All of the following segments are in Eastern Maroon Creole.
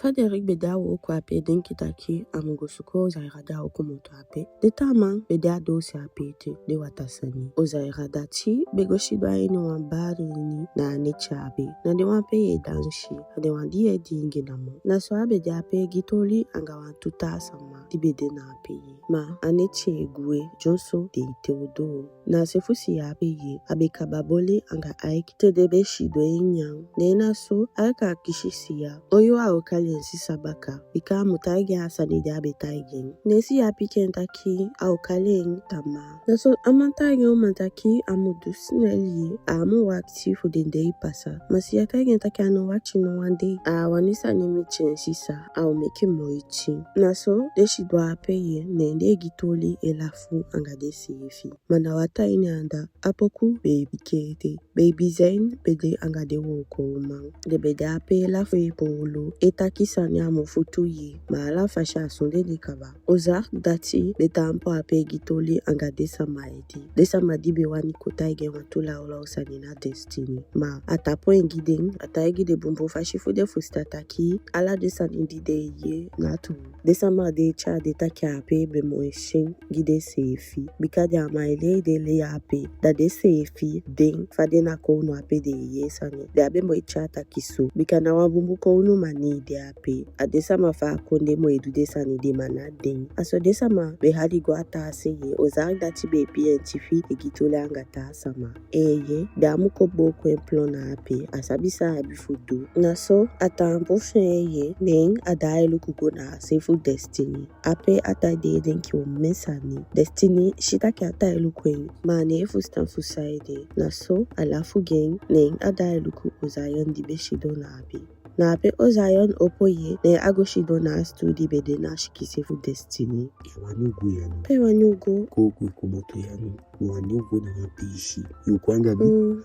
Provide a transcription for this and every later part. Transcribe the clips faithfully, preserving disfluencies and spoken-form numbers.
Frederick be de a wooko ape e denki taki a mu go suku Ozaira di a o komoto ape. Den taa man be de a doose ape ete den wata sani. Ozaira dati be go sidon a ini wan bar ini na a neti ape. Na den wan pe yu e dansi, a den wan di yu e diingi namo. Na so a be de ape e gi toli anga wantu taa sama di be de na ape ye. Ma a neti e gwe dyonson den e te o doo. Na a se fu Siya ape ye, a be kaba boli anga Ike te den be sidon e nyan. Ne na so Ike akisi Siya on yuu a o kali en sisa baka, bika a mu taigi en a sani di a be taigi en. Ne Siya piki en taki a o kali en tamaa. Na so a man taigi en uman taki a mu du snel ye, a á mu wakiti fu den dei pasa. Ma Siya taigi en taki a ná o wakiti no wan dei, a á wani sani miti en sisa, a o meke moiti. Na so den sidon ape ye, ne den e gi toli e lafu anga denseefi. Ma na wata ini anda, a poku be e piki ete. Baby Zain be de anga den wooko uman. Den be de ape e lafu e poolo, e taki sani a mofu tu ye, ma ala fasi a sondee den kaba. Ozak dati be taampu ape e gi toli anga den sama ete. Den sama di be wani kon taigi en wantu lawlaw sani na Destiny. Ma a tapu en gi den, a taigi den bunbun fasi fu den fusutan taki ala den sani di den e yee na tuu. Den sama di e tyai den taki ape be moo e sen gi denseefi. Bika den á man e lei den lei ape, da denseefi den fa den na kownu ape den e yee sani. Den á be moo e tyai taki so. Bika na wan bunbun kownu man ne e de ape. A den sama fu a kondee moo e du den sani de, ma ná den. A so den sama be hali go a taa se ye, Ozak dati be e pii en tifi e gi toli anga taa sama. Eeye, den á mu kon booko en plan na ape, a sabi san a abi fu du. Na so a taampu fi en ye, ne a daai luku go na a se fu Destiny. Ape a tai den e denki omen sani. Destiny si taki a tai luku en, ma a ná e fusutan fu saide. Na so a lafu gi en, ne a daai luku Ozayon di be sidon na ape. Na ape Ozayon opo ye, ne a go sidon na a sutuu di be de na a sikin se fu Destiny. Ya wani u go ya no? Pe i wani u go? Kon u go e komoto ya no. Mi wani u go na wan peesi. Yu o kon anga mi? Mm.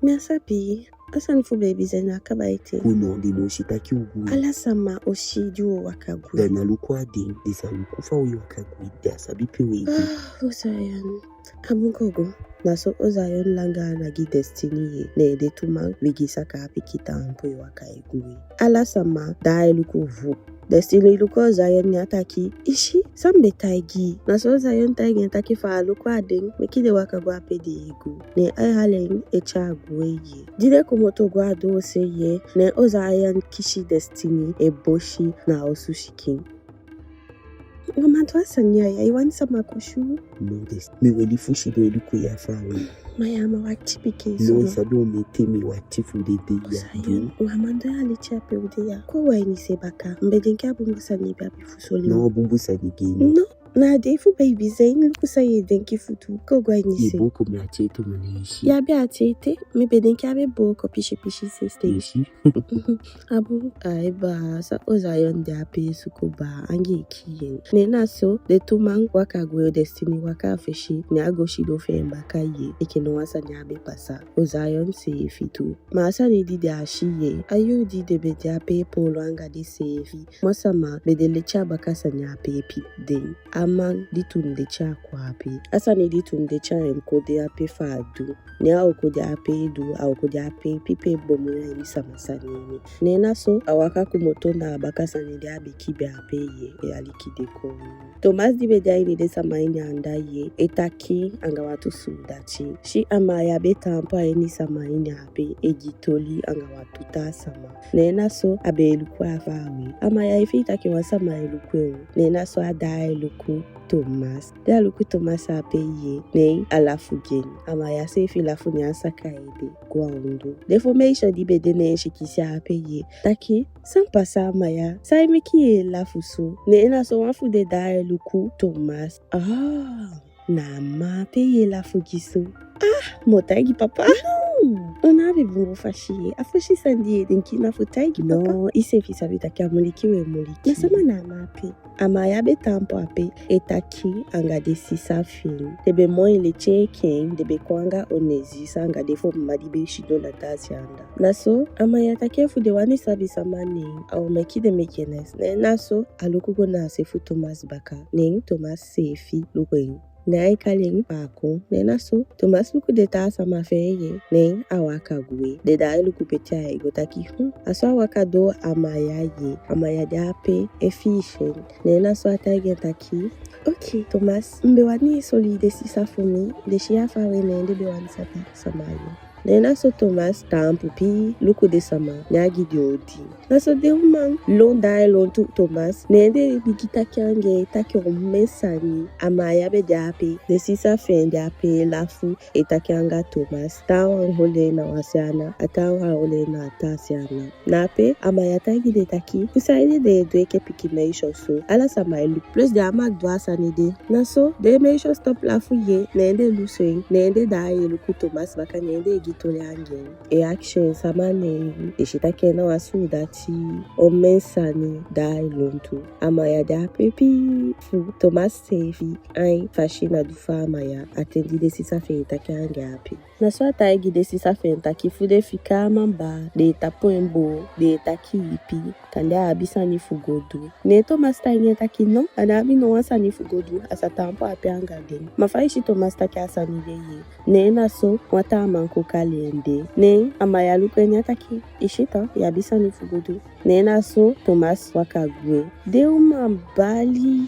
Mi á sabi. A sani fu Baby Zain á kaba ete. Kon no, den ná o si taki u go. Ala sama o si di u o waka gwe. Da na luku a den, den sa luku fa u e waka gwe. Den á sabi pe u e go. Ah, Ozayon. A mu go go. Na so Ozayon langa ana gi Destiny ye, ne den tu man bigin saka a pikin taampu e waka e gwe. Ala sama daai luku fu Destiny luku Ozayon, ne a taki: "I si san mi be taigi i?" Na so Ozayon taigi en taki fa a luku a den, meke den waka go a pe den e go. Ne ai hali en e tyai gwe ye. Di den komoto go a doose ye, ne Ozayon kisi Destiny e bosi na a osu sikin. Wan man du a sani ya, ya i wani sama kon si u? No, Des, mi weli fu sidon e luku ya faawe. Ma ya man wakiti pikinso. No, i sabi omen ten mi wakiti fu den dei ya. Ozayon, wan man du a leti ape u de ya. Kon u go a ini se baka. Mi be denki a bunbun sani i be abi fu soi mi. No, bunbun sani de no. No, na a dei fu Baby Zain, luku san ye denki fu du. Kon u go a ini se. Ye booko mi ati ete, ma na i si. Ya abi ati ete, mi be denki a be booko pisi pisi sensi. Ye si. A bun, ai baa, san Ozayon de ape e suku baa, anga e kii en. Ne na so den tu man waka gwe, Destiny waka a fesi, ne a go sidon fi en baka ye, enke no wan sani á be pasa. Ozayon seefi tu. Ma a sani di den á si ye, a yuu di den be de ape e poolo anga denseefi, wan sama be de leti a baka sani ape e piki den. A man di tun leti a kon ape. A sani di tun leti a en kon de ape fu a du. Ne a o kon de ape e du, a o kon de ape e pipi e bomoya ini sama sani ini. Ne na so a waka komoto na a baka sani di a be kibii ape ye, e aliki den kon. Thomas di be de a ini den sama ini anda ye, e taki anga wantu suudati. Si Amaya be taampu a ini sama ini ape e gi toli anga wantu taa sama. Ne na so a be e luku a faawe. Amaya e fii taki wan sama e luku en. Ne na so a daai luku Thomas. Di a luku Thomas ape ye, ne a lafu gi en. Amaya seefi lafu, ne a saka ede go a ondoo. Den fo meisyo di be de ne en sikin se ape ye taki: "San pasa Amaya? San e meke ye lafu so?" Ne na so wan fu den daai luku Thomas. "Ah, na a man ape ye lafu gi so." "Ah, mi o taigi papa." "No, u ná abi bunbun fasi ye. A fosi sani di ye denki na fu taigi papa." "No, iseefi sabi taki a muliki we muliki." "Na sama na a man ape?" Amaya be taampu ape e taki anga den sisa fi en. Den be moi leti enke en, den be kon anga Onezi anga den fo mma di be sidon na taa se anda. Na so Amaya taki efu den wani sabi sama na en, a o meke den meke kenesi. Ne na so a luku go na a se fu Thomas baka. Ne Thomas seefi luku en. Ne ai kali en, a kon. Ne na so Thomas luku den taa sama fi en ye, ne a waka gwe. Den daai luku pe ai go, taki: "Hmm, a so a waka doo Amaya ye. Amaya de ape e fii en." Ne na so a taigi en taki: "Oke, Thomas, mi be wani soli den sisa fu mi, den si a faawe, ne den be wani sabi sama a yu." Ne na so Thomas taampu pii luku den sama, ne a gi den odi. Na so den uman lon daai lontu Thomas, ne den bigin taki anga en, taki omen sani. Amaya be de ape, den sisa fi en de ape e lafu, e taki anga Thomas. Taawan holi en na wan se ana, a taawan holi en na a taa se ana. Na ape Amaya taigi den taki fu saide den e du enke pikin meisyo so, ala sama e luku. Plus den á mag du a sani de. Na so den meisyo stop lafu ye, ne den lusu en, ne den daai e luku Thomas baka, ne den e gi toli anga en. E akisi en sama na en, den si taki en na wan suudati. Omen sani daai lontu. Amaya de ape pii fu Thomas seefi ain fasi na du fu Amaya, a ten di den sisa fi en e taki anga en ape. Na so a taigi den sisa fi en taki fu den fika a man baa, den e tapu en boo, den e taki ipi, kande a abi sani fu go du. Ne Thomas taigi en taki no, a ná abi no wan sani fu go du, a sa taampu ape anga den. Ma fa i si Thomas taki a sani de ye, ne na so wan taa man kon kali en de. Ne Amaya luku en, ne a taki: "I si tok, i abi sani fu go du." Ne na so Thomas waka gwe. Den uman bali.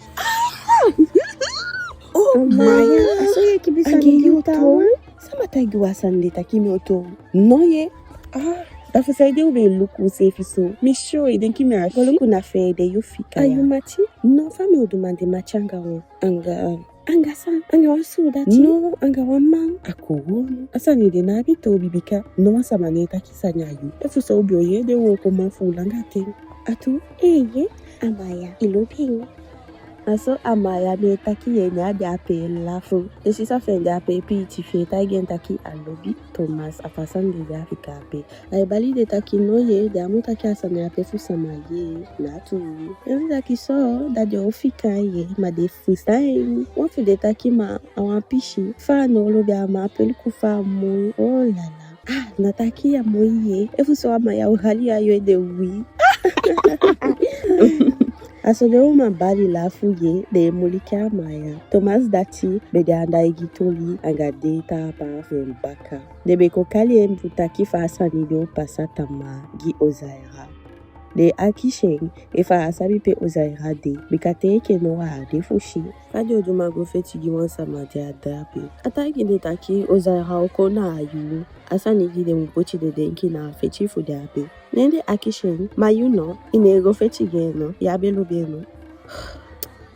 Oh my God. A so ye kibi sani gi u taawan? Sama taigi u a sani de taki mi o toow? No ye. Ah, da fu saide u be luku useefi so? Mi si i denki mi á si. Go luku na fu en de yu fika ya. A yu mati? No, fa mi o du man de mati anga wan, anga, anga san? Anga wan suudati? No, anga wan man. A kowownu. A sani de ná abi toobi, bika no wan sama ná e taki sani a yu. Efuso u be o yee den wookoman fu u langa ten. A tuu. Eeye, Amaya, i lobi en. Na so Amaya be e taki ye, ne a de ape e lafu. Den sisa fi en de ape e piiti fi en, taigi en taki a lobi Thomas, a fu a sani de a fika ape. Ai bali den taki no ye, den á mu taki a sani ape fu sama ye, na tuu. Den taki so, da den o fika en ye, ma den fusutan en. Wan fu den taki ma a wan pisi, fa a ná o lobi a man ape, luku fa a moi, oh la la. Ah, na taki a moi ye, efuso Amaya o hali a yu ede wi. A so den uman bali lafu ye, den e muliki Amaya. Thomas dati be de anda e gi toli anga den taa papa fi en baka. Den be kon kali en fu taki fa a sani de o pasa tamaa gi Ozaira. Den e akisi en efu a sabi pe Ozaira de, bika te enke now a á de fu si. Fa den o du man go feti gi wan sama di á de ape? A taigi den taki Ozaira o kon na a yuu. A sani di den mu poti den denki na a feti fu de ape. Ne den akisi en: "Ma yu no, i ná e go feti gi en no, ya be lobi en no?"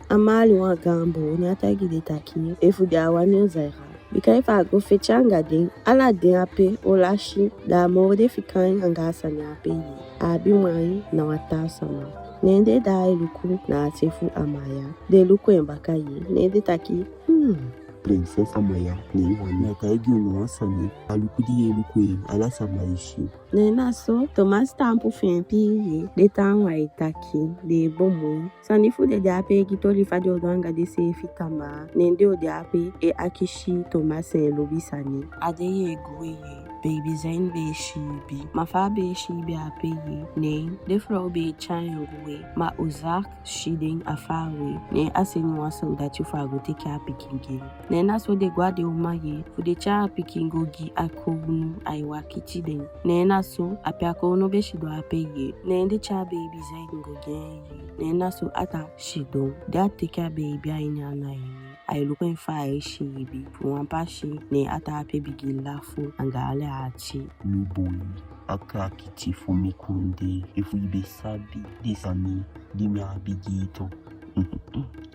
A man hali wan gaan boo, ne a taigi den taki efu den á wani Ozaira. Bika efu a go feti anga den, ala den ape o lasi, da a moo den fika en anga a sani ape ye. A abi wan ain na wan taa sama. Ne den daai luku na a se fu Amaya. Den luku en baka ye, ne den taki: "Hmm. Princess Amaya, ne i wani." Mi á taigi unu wan sani? A luku di ye luku en, ala sama e si. Ne na so Thomas taampu fi en pii ye, den taawan e taki, den e bomo. Sani fu den de ape e gi toli fa den o du anga denseefi tamaa, ne den o de ape e akisi Thomas en lobi sani. A dei e gwe ye, Baby Zain be e siibi. Ma fa a be e siibi ape ye, ne den frow be e tyai en gwe. Ma Ozak si den a faawe, ne a seni wan soldati fu a go teke a pikin gi en. Ne na so den go a den uman ye, fu den tyai a pikin go gi a kownu, ai wakiti den. Ne na so, ape a kownu be sidon ape ye, ne den tyai Baby Zain go gi en ye. Ne na so a tan sidon, di a teke a beibi a ini en ana ye, ai luku en fa ai siibi fu wan pasi, ne a tan ape bigin lafu anga ala en ati. Mi boi, a kaakiti fu mi kondee, efu i be sabi den sani di mi abi gi i tu.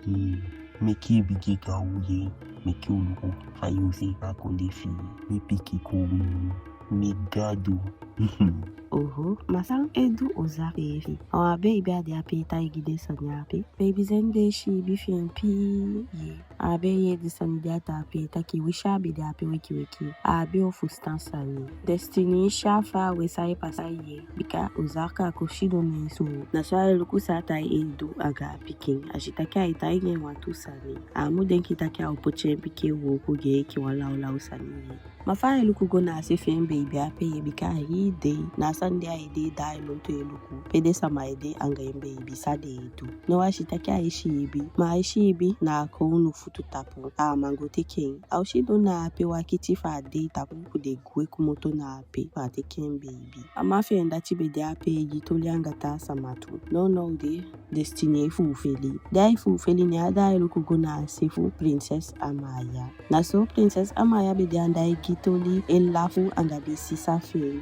Hmm, meke i bigin gaw ye, meke u luku fa yu o seeka a kondee fi i, mi pikin kownu, mi Gadu. Oho, ma san e du Ozak seefi? A wan beibi a de ape e taigi den sani ape. Baby Zain be e siibi fi en pii ye. A á be e yee den sani di a tan ape e taki, winsi a be de ape wekiweki, a á be o fusutan sani. Destiny si a faawe san e pasa ye, bika Ozak kon sidon na en soo. Na so ai luku san a tan e du anga a pikin. A si taki ai taigi en wantu sani. A á mu denki taki a o poti en pikin e wooko gi en enke wan lawlaw sani ye. Ma fa ai luku go na a se fi en beibi ape ye, bika a hii dei na a sani de ai de, da ai lontu e luku pe den sama e de anga en beibi, san den e du. Now a si taki ai siibi, ma ai siibi na a kownu futu tapu. A á man go teke en. A o sidon na ape wakiti fu a dei tapu fu den gwe komoto na ape fu a teke en beibi. A man fi en dati be de ape e gi toli anga taa sama tu. Nownow de Destiny e fuufeli. Di ai fuufeli, ne a daai luku go na a se fu Prinses Amaya. Na so Prinses Amaya be de anda e gi toli, e lafu anga den sisa fi en.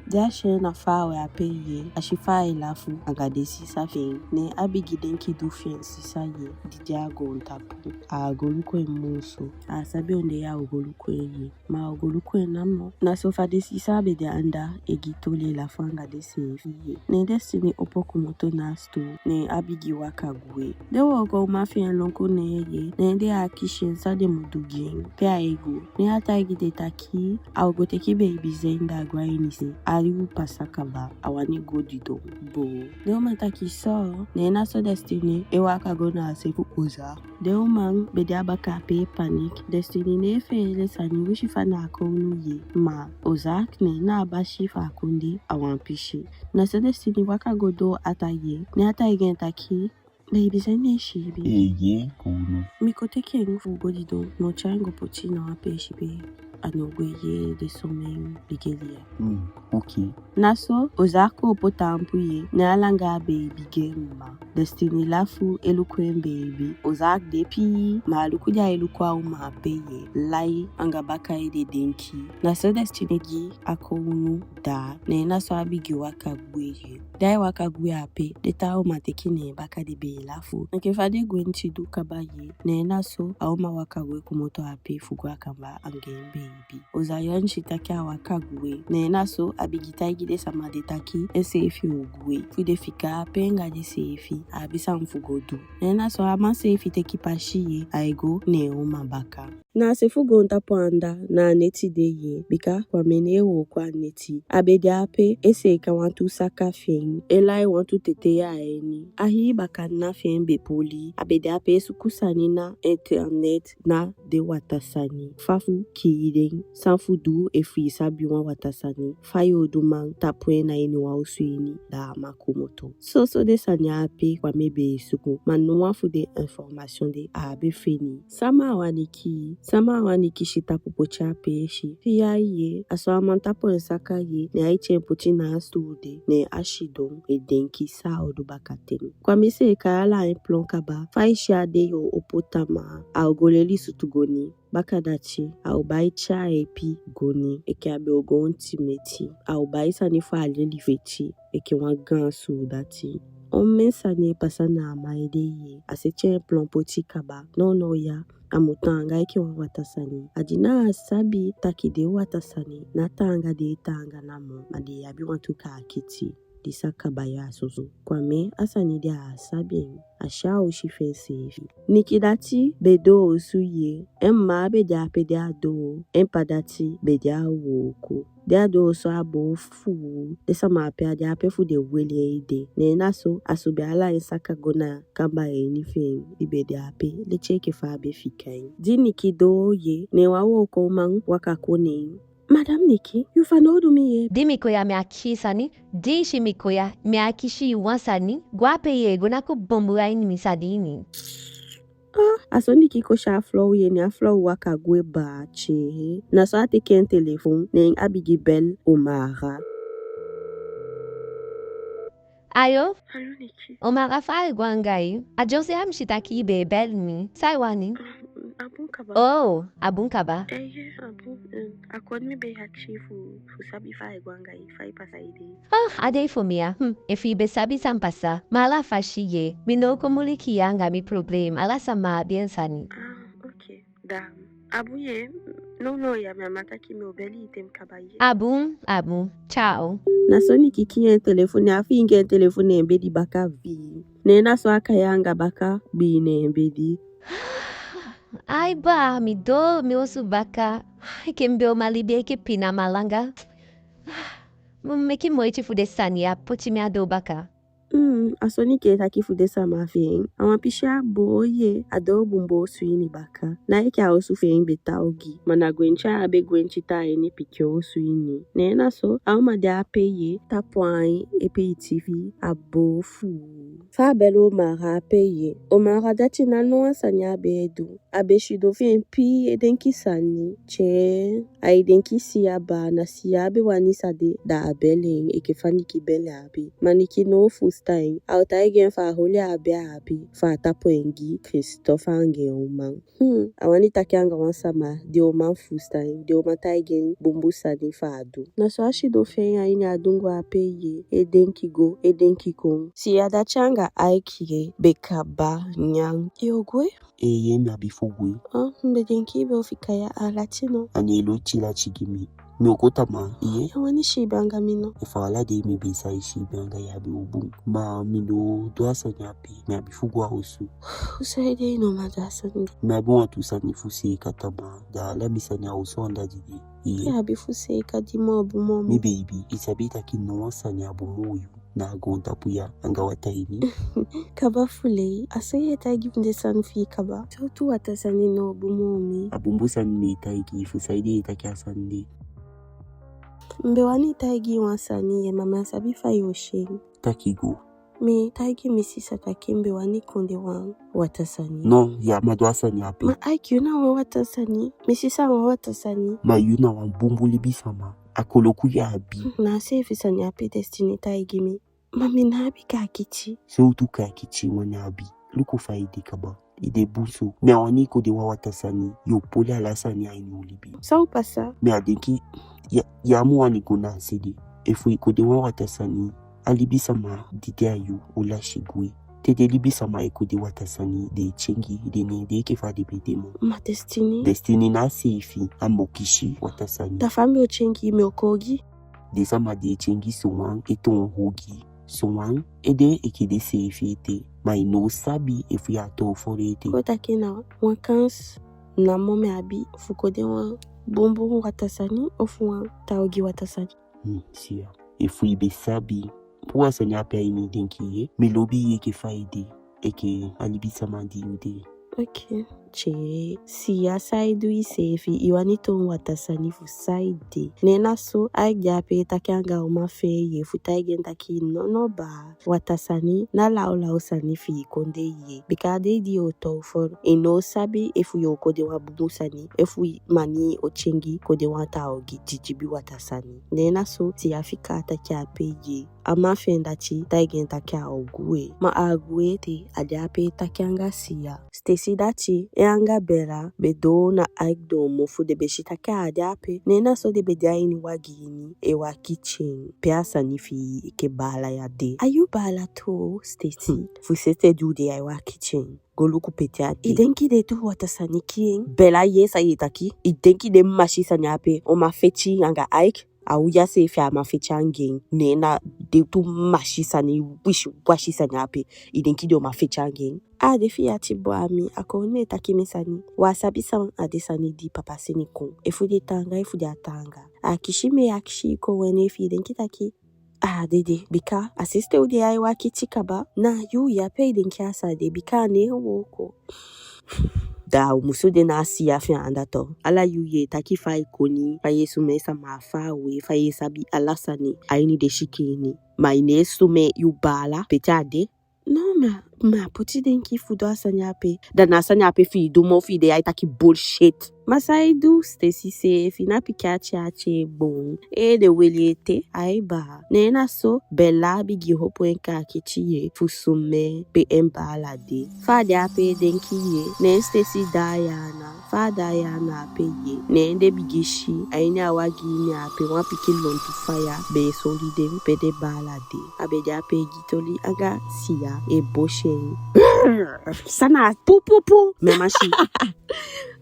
Di a si en na faawe ape ye, a si fa ai lafu anga den sisa fi en, ne a bigin denki di fi en sisa ye, di de a goontapu. A á go luku en moo so. A á sabi on dei a o go luku en ye. Ma a o go luku en namo. Na so fa den sisa be de anda e gi toli, e lafu anga denseefi ye, ne Destiny opo komoto na a sutuu, ne a bigin waka gwe. Den wooko uman fi en lon kon neen ye, ne den akisi en san den mu du gi en, pe ai go. Ne a taigi den taki a o go teke beibi Zenda gwe a ini se, a yuu pasa kaba, a wani go didon boo. Den uman taki so. Ne na so Destiny e waka go na a se fu Ozak. Den uman be de a baka ape e paniki. Destiny ne e feele sani, winsi fa na a kownu ye. Ma Ozak, neen na a basi fu a kondee, a wan pisi. Na so Destiny waka go doo Ata ye, ne a taigi en taki: Beibi Zenda e siibi. Eeye, kownu. Mi kon teke en fu go didon, mi o tyai en go poti na wan peesi pe a ná o go e yee den somen ligeli ya. Mm, oke. Na so Ozak opo taampu ye, ne a langa a beibi gi en mma. Destiny lafu e luku en beibi. Ozak de pii, ma a luku di ai luku a uman ape ye, lai anga baka ede denki. Na so Destiny gi a kownu daa, ne na so a bigin waka gwe ye. Di ai waka gwe ape, den taa uman teke neen baka, den be e lafu. Enke fa den gwenti du kaba ye, ne na so a uman waka gwe komoto ape fu go a kamba anga en beibi. Ozayon si taki a waka gwe, ne na so a bigin taigi den sama de taki enseefi o gwe, fu den fika ape anga denseefi, a abi san fu go du. Ne na so a man seefi teke pasi ye, ai go neen uman baka. Na a se fu goontapu anda na a neti de ye, bika Kwame ne e wooko a neti. A be de ape e seeka wantu saka fi en, e lai wantu tetei a ini. A hii bakadina fi en be poli. A be de ape e suku sani na internet, na den wataa sani. Fa fu kii den, san fu du efu i sabi wan wataa sani, fa yo du man tapu en na ini wan osu ini, da a man komoto. Soso den sani ape Kwame be e suku, ma nowan fu den information de a á be feni. Sama a wani kii, sama a wani kisi tapu poti a peesi. Fi ya ye, a so a man tapu en saka ye, ne ai tyai en poti na a sutuu de, ne a sidon e denki san a o du bakaten. Kwame seeka ala en plan kaba, fa i si a dei o opo tamaa, a o go leli sutu goni. Bakadati, a o bai tyaipi goni, enke a be o go onti meti. A o bai sani fu a leli feti, enke wan gaan suudati. Omen sani e pasa na a man ede ye, a seti en plan poti kaba. Nownow ya, a mu taanga enke wan wataa sani. A di na a sabi taki den wataa sani ná taanga den e taanga namo, ma den abi wantu kaakiti di sa kaba ya soso. Kwame, a sani de a á sabi en, a si a o si fi enseefi. Niki dati be doo osu ye, en mma be de ape de a doo, en ppa dati be de a wooko. Den a doo osu a boo fuu, den sama ape a de ape fu den weli en ede. Ne na so a subi ala en saka go na kamba ini fi en di be de ape, leti enke fa a be fika en. Di Niki doo ye, ne wan wooko uman waka kon neen. Madam Niki, yu fanowdu mi ye. Di mi kon ya mi akisi sani, di i si mi kon ya mi akisi yu wan sani, go a pe ye go, ná kon bumbu a ini mi sani ini. Ah, a so Niki kosi a frow ye, ne a frow waka gwe baa tye. Na so a teke en telefon, ne a bigin bel Omara. Ayo? Alo, Niki. Omara, fa ai go anga i? A dyonsu ya mi si taki i be e bel mi. San i wani? Um, a bun kaba. Oh, a bun kaba. Eeye, a bun. Um, a kon mi be e akisi fu, fu sabi fa ai go anga i, fa i pasa i dei. Oh, a dei fu mi ya. Hmm, efu i be sabi san pasa. Ma ala fasi ye, mi ná o kon muliki i anga mi problem. Ala sama abi en sani. Ah, oke. Da, a bun ye, nownow ya mi á man taki, mi o beli i te mi kaba ye. A bun, a bun. Ciao. Na so Niki kii en telefon, ne a fiingi en telefon ne en bedi baka fii. Ne na so a kai anga baka bii ne en bedi. Ai baa, mi doo mi osu baka. Ai, ke mi be o man libi enke pina malanga. Mu meke moiti fu den sani ya poti mi a doo baka. Mm, A soni ke taki fu den sama fi en. A wan pisi a boo ye, a doo bunbun osu ini baka. Na enke a osu fi en be tan ogii. Ma na gwenti a á be gwenti tan a ini pikin osu ini. Ne na so, a uman de ape ye, tapu ain e pee tiifi a boo fuu. Fa a beli Omara ape ye. Omara dati ná no wan sani a be e du. A be sidon fi en pii e denki sani. Tyee, ai denki Siya baa, na Siya be wani sa de, da a beli en enke fa Niki beli ape. Ma Niki ná o fusutan en. A o taigi en fu a holi a be ape, fu a tapu en gi Christophe anga en uman. Hmm, a wani taki anga wan sama, den o man fusutan en, den o man taigi en bunbun sani fu a du. Na so a sidon fi en a ini a dungu ape ye, e denki go, e denki kon. Siya dati anga Aiki ye, be kaba nyan. Yo gwe? Eeye, mi abi fu gwe. Ah, mi be denki i be o fika ya a lati no. A ná e lati lati gi mi. Mi o kon tamaa, eeye. Ya wani siibi anga mi no? Efu ala dei mi be sa e siibi anga i, a be o bun. Ma mi ná o du a sani ape, mi abi fu go a osu. Fu saide i ná man du a sani de? Mi abi wantu sani fu seeka tamaa, da ala mi sani a osu anda di de. Eeye. I abi fu seeka di moo bun moo mi. Mi beibi, i sabi taki ná wan sani á bun moo yu. Na a goontapu ya anga wataa ini. Kaba fu lei, a so ye taigi mi den sani fi i kaba. Sowtu wataa sani ná o bun moo mi? A bunbun sani mi e taigi i, fu saide ye taki a sani de? Mi be wani taigi i wan sani ye, ma mi á sabi fa yo si en. Taki go. Mi taigi mi sisa taki mi be wani kon de wan wataa sani. No, ya man du a sani ape. Ma Aiki, yu na wan wataa sani, mi sisa wan wataa sani. Ma yu na wan bunbun libisama. A koloku ya abi. Na a seefi sani ape Destiny taigi mi. Ma mi ná abi kaakiti. Sowtu kaakiti i wani abi? Luku fa i de kaba. I de bun so. Mi á wani i kon de wan wataa sani, yo poli ala sani a ini u libi. San o pasa? Mi á denki, ya, ya mu wani go na a se de. Efu i kon de wan wataa sani, a libisama di de a yu o lasi gwe. Te den libisama e kon de wataa sani, den e tyengi, den ná e de enke fa den be de moo. Ma Destiny? Destiny na a seefi, a mokisi wataa sani. Da fa mi o tyengi, mi o kon ogii? Den sama di e tyengi, sowan e toon ogii, sowan e de enke denseefi ete, ma i ná o sabi efu ya toon folo ete. Kon taki na wan kansi namo mi abi fu kon de wan bunbun wataa sani ofu wan taa ogii wataa sani. Hmm, Siya. Efu i be sabi puu a sani ape a ini i denki ye, mi lobi i enke fa i de, enke a libisama di yu de. Oke. Tye, Siya, san i du iseefi, i wani toon wataa sani fu saide? Ne na so Aiki de ape e taki anga a uman fi en ye fu taigi en taki nono baa, wataa sani na lawlaw sani fi i kon de ye. Bika a dei di yo toon folo, i ná o sabi efu yo kon de wan bunbun sani, efu i mani o tyengi kon de wan taa ogii didibi wataa sani. Ne na so Siya fika a taki ape ye. A man fi en dati taigi en taki a o gwe. Ma a á gwe ete, a de ape e taki anga Siya. Stacy dati, en anga Bella be doo na Aiki doo mofu, den be si taki a de ape. Ne na so den be de a ini wagi ini, e wakiti en. Pe a sani fi i enke baala ya de? A yu baala tu, Stacy? Hmm. Fu sensi di u de ya e wakiti en, go luku pe a de. I denki den tu wataa sani kii en? Bella, yee san ye taki. I denki den masi sani ape o man feti anga Aiki? A u ya seefi á man feti anga en. Ne na den tu masi sani, wisiwasi sani ape, i denki den o man feti anga en? A de fi i ati boo a mi, a kon mi e taki mi sani. Wi á sabi san a den sani di papa seni kon. Efu den taanga, efu den á taanga. A kisi mi, a kisi i kon, wani efi i denki taki a á dede. Bika a sensi u de ya e wakiti kaba, na yu ya pe i denki a sa de, bika a ná e wooko. Da u musu de na a Siya fi en anda tu. Ala yuu ye taki fa i koni, fa ye sumee sama faawe, fa ye sabi ala sani a ini den sikin ini. Ma i ná e sumee yu baala pe a de. No, ma, ma poti denki fu du a sani ape. Da na a sani ape fi i du moo fi i de ya e taki bullshit. Ma san i du, Stacy seefi na pikin ati ati e boon. Ee, den weli ete, ai baa. Ne na so Bella bigin opo en kaakiti ye fu sumee pe en baala de. Fa a de ape e denki ye, ne Stacy daai ana. Fa a daai ana ape ye, ne den bigin si a ini a wagi ini ape wan pikin lontu faya be e soi den pe den baala de. A be de ape e gi toli anga Siya e bosi en. San na a pu pu pu? Mi á man si.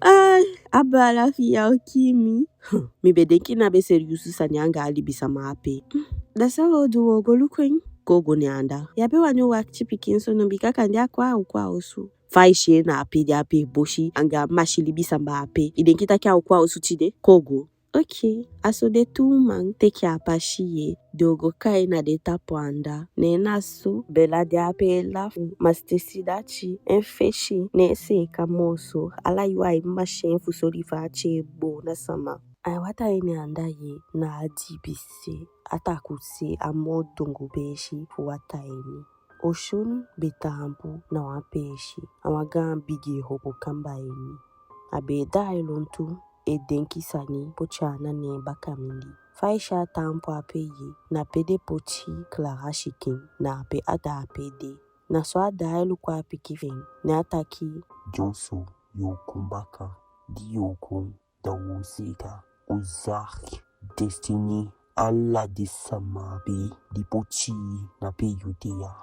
Ai, a baala fi i ya o kii mi. Hmm, mi be denki na be seriyusu sani anga a libisama ape. Hmm, da san wo du, wo go luku en? Kon go ne en anda. Ya be wani wakiti pikinso no, bika kande a kon a o kon a osu. Fa i si en na ape de ape e bosi anga a masi libisama ape, i denki taki a o kon a osu tide? Kon go. Oke, a so den tu uman teke a pasi ye, den o go kai na den tapu anda. Ne na so Bela de ape e lafu, ma Stacy dati, en fesi ne e seeka moo so, ala yuu ai masi en fu soli fa a tjee boo na sama. A wataa ini anda ye, na a diipi se, a takuu se, a moo dongo peesi fu wataa ini. Osun be taampu na wan peesi, a wan gaan bigi ehoko kamba ini. A be e daai lontu, e denki sani poti ana ne en baka mindii. Fa i si a taampu ape ye, na pe den poti Clara sikin, na ape a de ape de. Na so a daai luku a pikin fi en, ne a taki: Dyonson, yu o kon baka, di yu o kon, da wo seeka Ozark, Destiny, ala den sama ape di poti i na pe yu de ya.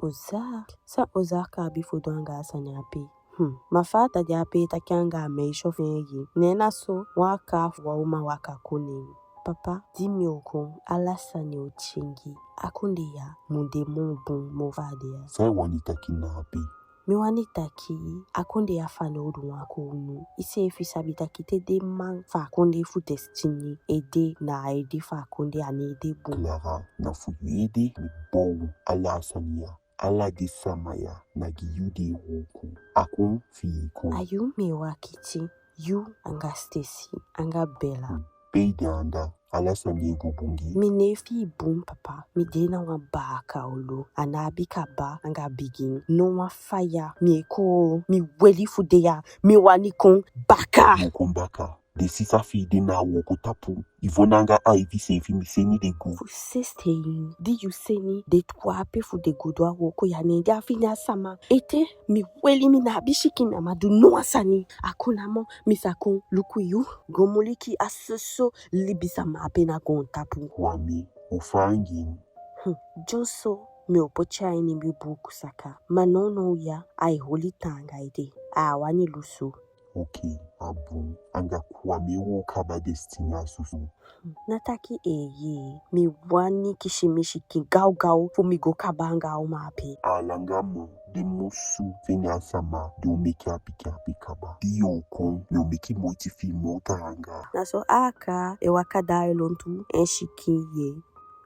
Ozark? San Ozark abi fu du anga a sani ape? Hmm. Ma fa a ta de ape e taki anga a meisyo fi en ye, ne na so wan kaa fu wan uman waka kon ne en. Papa, di mi o kon, ala sani o tyengi. A kondee ya mu de moo bun moo fa a de ya. San i wani taki na ape? Mi wani taki, a kondee ya fanowdu wan kownu. Iseefi sabi taki te den man fu a kondee fu Destiny e de na a ede fu a kondee, a ná e de bun. Clara, na fu yu ede mi bow ala a sani ya. Ala den sama ya na gi yu den e wooko. A kon fi i kon. A yu mi e wakiti, yu anga Stacy, anga Bela. Hmm. Pe i de anda, ala sani e go bun gi i? Mi ná e fii bun, papa. Mi de na wan baaka olo. A ná abi kaba anga bigin. No wan faya. Mi e kon, mi weli fu de ya. Mi wani kon baka. Yu o kon baka. Den sisa fi i de na a wooko tapu. Yvonne anga Ivy seefi mi seni den go. Fu sensi ten di yu seni den tu ape fu den go du a wooko ya? Ne den á feni a sama. Ete, mi weli, mi ná abi sikin, mi á man du no wan sani. A kon namo, mi sa kon luku yu. Go muliki a soso libisama ape na goontapu. Kwame, u fa anga en? Hmm, dyonson mi o poti en a ini mi buuku saka. Ma nownow ya, ai holi taanga ete. A á wani lusu. Oke, a bun. Anga Kwame wo kaba Destiny a soso. Hmm, ná taki eeye. Mi wani kisi mi sikin gawgaw fu mi go kaba anga a uman ape. A langa moo, den musu feni a sama di o meke a pikin ape kaba. Di yu o kon, mi o meke moiti fi i moo taanga. Na so a kaa e waka daai lontu en sikin ye.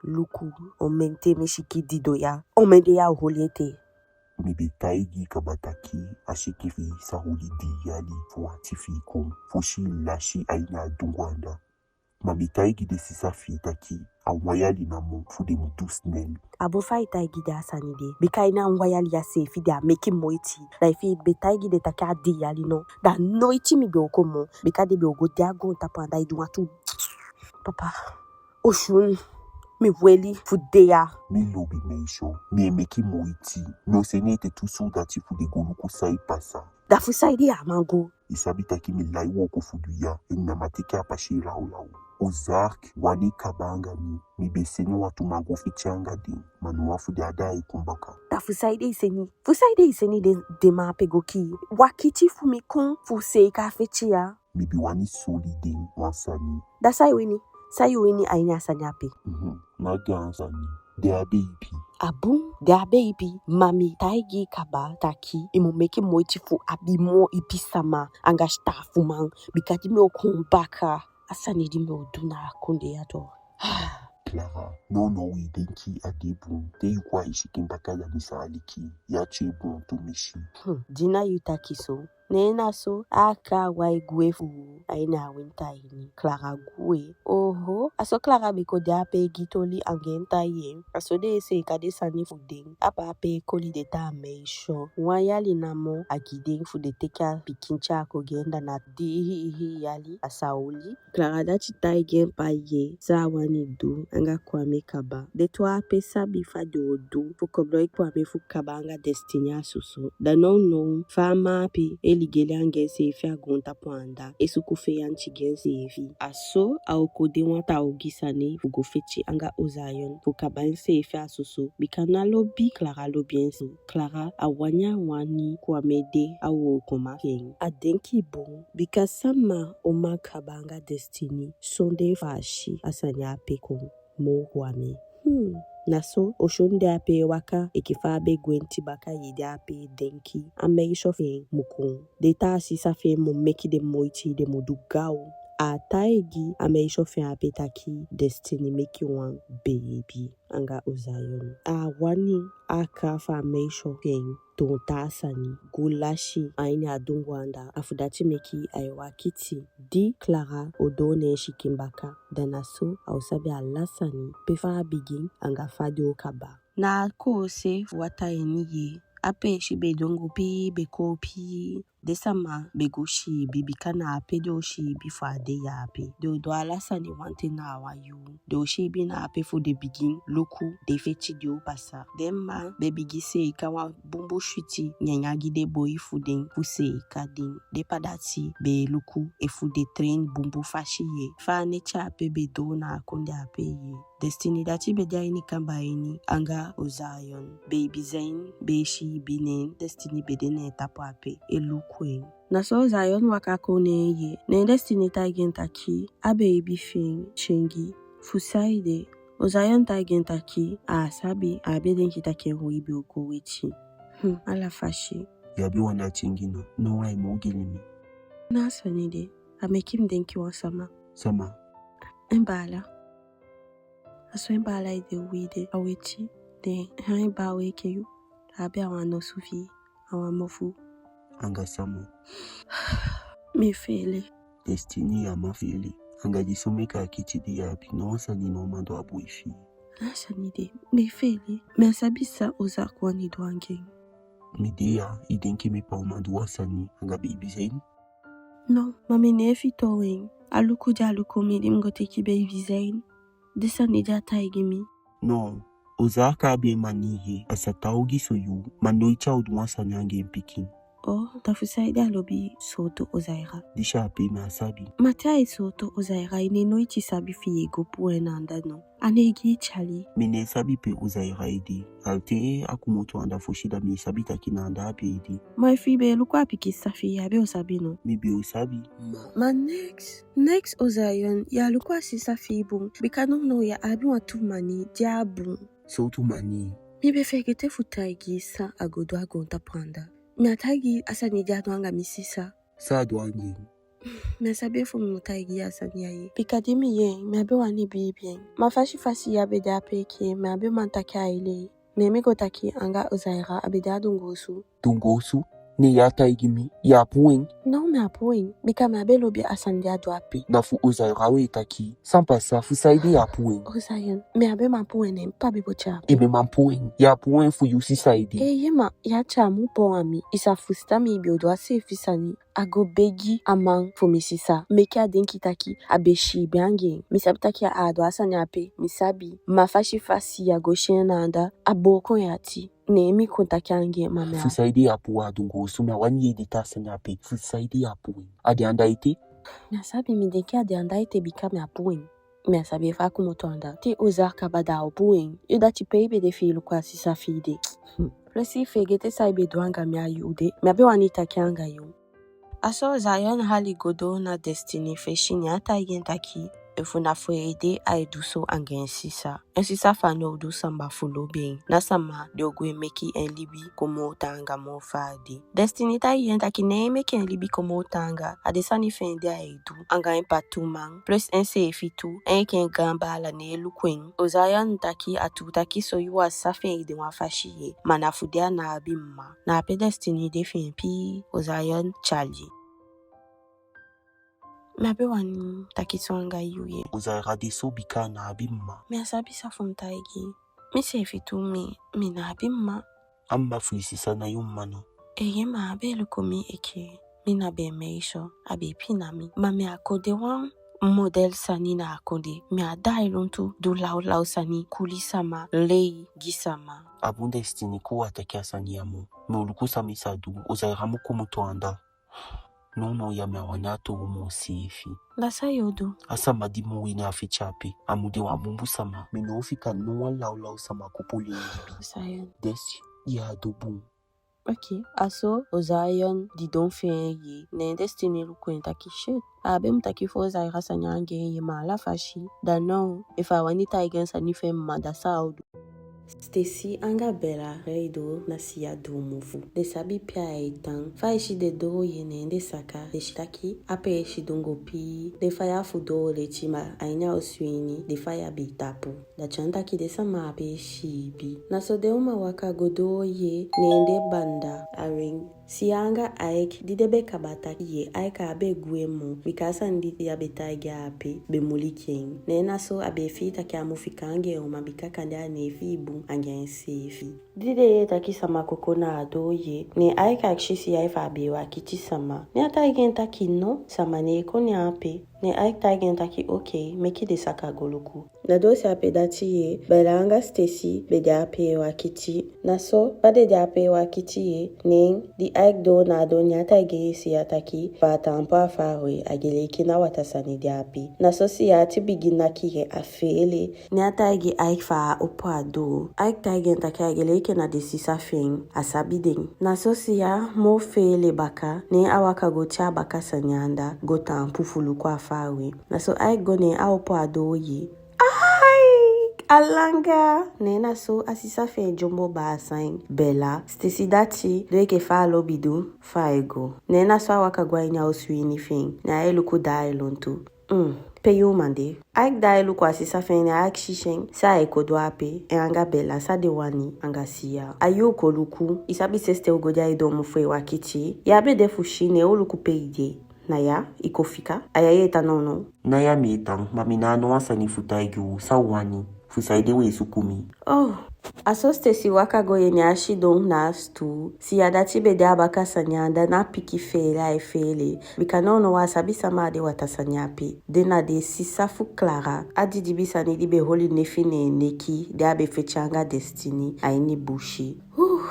Luku, omen ten mi sikin didon ya. Omen dei a o holi ete. Mi be taigi i kaba taki a sikin fi i sa holi dii yali fu ati fi i kon, fosi i lasi a ini a dungu anda. Ma mi taigi den sisa fi i taki a wan yali namo fu den mu du snel. A bun fa i taigi den a sani de, bika a ini a wan yali ya seefi den á meke moiti. Da efi i be taigi den taki a dii yali no, da noiti mi be o kon moo, bika den be o go de a goontapu anda e du wantu. Papa, Osun, mi weli fu de ya. Mi lobi meisyo, mi e meke moiti. Mi o seni ete tu suudati fu den go luku san e pasa. Da fu saide a á man go? I sabi taki mi lai wooko fu du ya, en mi á man teke a pasi lawlaw. Ozark wani kaba anga mi, mi be seni wantu man go feti anga den, ma no wan fu den á daai kon baka. Da fu saide i seni, fu saide i seni den, den man ape go kii? Wakiti fu mi kon fu seeka a feti ya. Mi be wani soli den wan sani. Da san i wini? San i wini a ini a sani ape? Mhm. Na gaan sani. Den á be ipi. A bun, den á be ipi, ma mi taigi i kaba taki i mu meke moiti fu abi moo ipi sama anga sitaafuman, bika di mi o kon baka, a sani di mi o du na a kondee ya tu. Clara, nownow i denki a de bun, te yu kon a i sikin baka da mi sa aliki i, ya tye bun tumisi. Hmm, di na yu taki so. Ne na so a kaa wai gwe fu a ini a winta ini. Clara gwe. Oho, a so Clara be kon de ape e gi toli anga en taa ye. A so den e seeka den sani fu den. A papa e koli den taa meisyo. Wan yali namo a gi den fu den teke a pikin tyai kon gi en, da na dii hii hii yali a sa oli. Clara dati taigi en papa ye san a wani du anga Kwame kaba. Den tu ape sabi fa den o du fu koboloiki Kwame fu kaba anga Destiny a soso. Da nownow fa a man ape e ligeli anga enseefi a goontapu anda, e suku feyanti gi enseefi. A so a o kon de wan taa ogii sani fu go feti anga Ozayon fu kaba enseefi a soso, bika ná lobi Clara lobi en so. Clara á wani a wani Kwame de a wookoman fi en. A denki bun, bika sama o man kaba anga Destiny sondee fu a si a sani ape kon moo Kwame. Hmm. Na so Osun de ape e waka, enke fa a be gwenti baka ye, de ape e denki a meisyo fi en mu kon. Den taa sisa fi en mu meke den moiti, den mu du gaw. A taigi a meisyo fi en ape taki Destiny meke wan beibi anga Ozayon. A wani a kaa fu a meisyo fi en toon taa sani, go lasi a ini a dungu anda. A fu dati meke ai wakiti di Clara o doo ne en sikin baka. Da na so a o sabi ala sani, pe fa a bigin anga fa den o kaba. Na a koose fu wataa ini ye, a peesi be dungu pii, be koo pii. Den sama be go siibi, bika na ape den o siibi fu a dei ape. Den o du ala sani wanten na a wan yuu. Den o siibi na ape fu den bigin luku den feti di o pasa. Den mma be bigin seeka wan bunbun switi nyanyan gi den boi fu den fu seeka den. Den pa dati be e luku efu den train bunbun fasi ye. Fa a neti ape be doo na a kondee ape ye. Destiny dati be de a ini kamba ini anga Ozayon. Beibi Zain be e siibi, ne Destiny be de ne en tapu ape e luku en. Na so Ozayon waka kon ne en ye, ne Destiny taigi en taki a beibi fi en tyengi. Fu saide? Ozayon taigi en taki a á sabi, a be denki taki en uwii be o go weti. Hmm, ala fasi. Ya be wani a tyengi no? No, ai mu ogii mi. Na a sani de, a meke mi denki wan sama. Sama? En baala. A so en baala e de uwii de, a weti, den e baa en enke yu. A abi a wan nosu fii, a wan mofu. Anga sama? Mi e feele. Destiny, ya man feele. Anga di so meke a kiti di ya abi, no wan sani no man du a boi fii. Na a sani de, mi e feele. Mi á sabi san Ozak wani du anga en. Mi de ya, i denki mi pa o man du wan sani anga beibi Zain? No, ma mi ne e fitoow en. A luku di a luku mi di mi go teke beibi Zain. Den sani di a taigi mi. No, Ozak abi en manii ye, a sa tan ogii so yuu, ma noiti a o du wan sani anga en pikin. Oh, da fu saide a lobi sooto Ozaira? Disi ape mi á sabi. Ma te ai sooto Ozaira, i ne noiti sabi fi i e go puu en na anda no? A ne e gi i tyali. Mi ne sabi pe Ozaira e de. Ala ten a komoto anda fosi, da mi e sabi taki na anda a be e de. Ma efu i be e luku a pikin sisa fi i, ya be o sabi no? Mi be o sabi. Ma, ma neks, neks Ozayon, ya luku a sisa fi i bun. Bika nownow ya abi wantu manii di á bun. Sowtu manii? Mi be feegete fu taigi i san a go du a goontapu anda. Mi á taigi i a sani di a du anga mi sisa. San a du anga en? Mi á sabi efu mi mu taigi i a sani ya ye. Bika di mi yee en, mi á be wani biibi en. Ma fasi fasi ya be de ape enke, mi á be man taki ai lei. Ne mi go taki anga Ozaira, a be de a dunguu osu. Dunguu osu? Ne ya taigi mi, ya puu en? No, mi á puu en. Bika mi á be lobi a sani di a du ape. Na fu Ozaira we taki. San pasa, fu saide ya puu en? Ozayon, mi á be man puu en, ne mi pa be poti en ape. I be man puu en? Ya puu en fu yu sisa ede? Eeye ma, ya tyai en mu puu a mi. I sa fusutan mi be o du a seefi sani. A go begi a man fu mi sisa. Meke a denki taki a be siibi anga en. Mi sabi taki a á du a sani ape. Mi sabi. Ma fasi fasi ya go si en na anda, a booko en ati. Ne mi kon taki anga en, ma mi á. Fu saide ya puu a dunguu osu? Mi á wani yee den taa sani ape. Fu saide ya puu en? A de anda ete? Mi á sabi, mi denki a de anda ete bika mi á puu en. Mi á sabi efu a komoto anda. Te Ozak kaba, da a o puu en. Yu dati, pe i be de fi i luku a sisa fi i de? Hmm. Plus i feegete san i be du anga mi a yuu de. Mi á be wani taki anga yu. A so Ozayon hali go doo na Destiny fesi, ne a taigi en taki efu na fu en ede ai du so anga en sisa. En sisa fanowdu sama fu lobi en, ná sama di o go e meke en libi komoto anga moo fa a de. Destiny taigi en taki ne en meke en libi komoto anga, a den sani fi en di ai du anga en pa tu man, plus enseefi tu, enke en gaan baala, ne e luku en. Ozayon taki a tuu taki so yuu a sa fi en ede wan fasi ye, ma na fu di a ná abi mma. Na ape Destiny de fi en pii, Ozayon tyali. Mi á be wani taki so anga yu ye. Ozaira de so bika a ná abi mma. Mi á sabi san fu mi taigi i. Miseefi tu mi, mi ná abi mma. A mma fu i sisa na yu mma no? Eeye, ma a be e luku mi enke mi na be en meisyo, a be e pina mi. Ma mi á kon de wan model sani na a kondee. Mi á daai lontu du lawlaw sani, kuli sama, lei gi sama. A bun Destiny, kon u á taki a sani ya moo. Mi o luku san mi sa du. Ozaira mu komoto anda. Nownow ya mi á wani a toow moo seefi. Da san yu o du? A sama di mu wini a feti ape, a mu de wan bunbun sama. Mi ná o fika no wan lawlaw sama kon poli en libi. Ozayon. Desi, ya du bun. Oke, a so Ozayon didon fi en ye, ne Destiny luku en taki shit. A á be mu taki fu Ozaira sani anga en ye, ma ala fasi. Da now, efu a wani taigi en sani fi en mma, da san a o du? Stacy anga Bella rei doo na Siya doomofu. Den sabi pe ai tan. Fa i si den doo ye, ne den saka, den si taki a peesi dun go pii. Den faya fu doo leti, ma a ini a osu ini den faya be tapu. Da a tyai taki den sama ape e siibi. Na so den uman waka go doo ye, ne den banda a ring. Siya anga Ike, di den be kaba taki ye, Ike á be gwe moo, bika a sani di a be taigi en ape be muliki en. Ne na so a be fii taki a mu fika anga en uman, bika kande a ná e fii bun anga enseefi. Di den yee taki sama koko na a doo ye, ne Ike akisi Siya efu a be e wakiti sama. Ne a taigi en taki no, sama ná e kon ne en ape. Ne Ike taigi en taki oke, meke den saka go luku. Na doose ape dati ye, Bella anga Stacy be de ape e wakiti. Na so fa den de ape e wakiti ye, ne di Ike doo na a doo, ne a taigi Siya taki fa a taampu a faawe, a gei enke na wataa sani de ape. Na so Siya ati bigin naki ye, a feele. Ne a taigi Ike fu a opo a doo. Ike taigi en taki a gei enke na den sisa fi en, a sabi den. Na so Siya moo feele baka, ne a waka go te a baka sani anda, go taampu fu luku a faawe. Na so Ike go, ne a opo a doo ye. Ai, a langa! Ne na so a sisa fi en dyombo baasa en, Bella. Stacy dati du enke fa a lobi du, fa ai go. Ne na so a waka go a ini a osu ini fi en, ne ai luku daai lontu. Mm, pe yu uman de? Ike daai luku a sisa fi en, ne a akisi en san ai kon du ape, en anga Bella, san den wani anga Siya. A yuu kon luku, i sabi sensi te u go de a i doomofu e wakiti. Ya be de fu si, ne u luku pe i de. Na ya i kon fika? A ya ye tan nownow? Na ya mi e tan, ma mi ná a no wan sani fu taigi u. San u wani? Fu saide u e suku mi? Oh, a so Stacy waka go ye, ne a sidon na a sutuu. Siya dati be de a baka sani anda, na pikin feele ai feele. Bika nownow a sabi sama a den wataa sani ape. Den na den sisa fu Clara, a didibi sani di be holi nefi ne en neki, di a be feti anga Destiny a ini busi. Huh.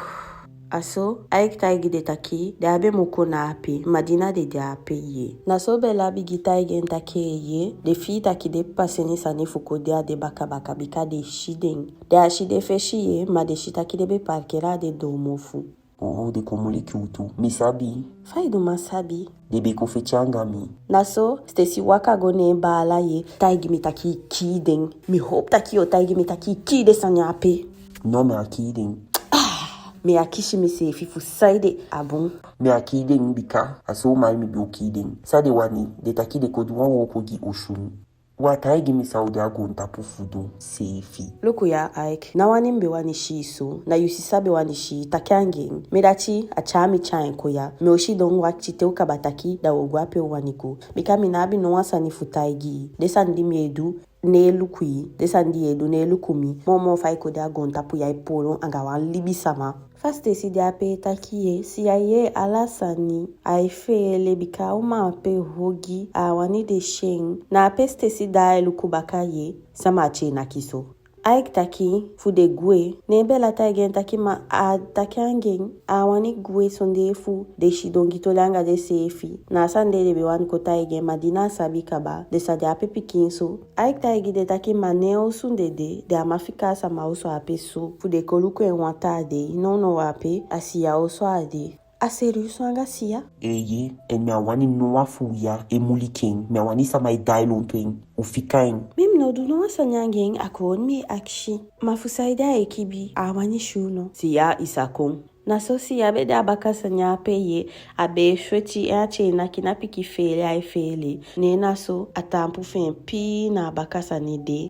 A so Ike taigi den taki den á be mu kon na ape, ma di na den de ape ye. Na so Bella bigin taigi en taki ye, den fii taki den pasa ini sani fu kon de a den baka baka, bika den si den. Den á si den fesi ye, ma den si taki den be parkeli a den doomofu. Oh, den kon muliki u tu. Mi sabi. Fa i du man sabi? Den be kon feti anga mi. Na so Stacy waka go ne en baala ye, taigi mi taki i kii den. Mi howpu taki yo taigi mi taki i kii den sani ape. No, mi á kii den. Ah, mi á kisi miseefi fu saide. A bun. Mi á kii den bika a so u man mi be o kii den. San den wani? Den taki den kon du wan wooko gi Osun. Wá taigi mi san u de a goontapu fu du seefi. Luku ya, Ike. Ná wani mi be wani si i so. Na yu sisa be wani si i, taki anga en. Mi dati, a tyai mi tyai en kon ya. Mi o sidon wakiti te u kaba taki, da wo go a pe u wani go. Bika mi ná abi no wan sani fu taigi i. Den sani di mi e du, ná e luku i. Den sani di i e du, ná e luku mi. Moo moo fa i kon de a goontapu ya e poolo anga wan libisama. Fa Stacy de ape e taki ye, Siya yee ala sani, ai feele bika a uman ape ogii, a á wani den si en. Na ape Stacy daai luku baka ye, sama a tyai en naki so. Ike taki fu den gwe, ne Bella taigi en taki ma a taki anga en, a á wani gwe sondee fu den sidon gi toli anga denseefi. Na a sani de den be wani kon taigi en, ma di na a sabi kaba, den sa de ape pikinso. Ike taigi den taki ma ná en osu den de, den á man fika a sama osu ape so, fu den kon luku en wan taa dei. Nownow ape a Siya osu a de. A serieus anga Siya? Eeye, en mi á wani no wan fu u ya e muliki en, mi á wani sama e daai lontu en, u fika en. Mi, mi ná o du no wan sani anga en, a kon mi e akisi. Ma fu saide ai kibi, a á wani si u no? Siya, i sa kon. Na so Siya be de a baka sani ape ye, a be e feti, en a tyai en naki, na pikin feele ai feele. Ne na so a taampu fi en pii na a baka sani de.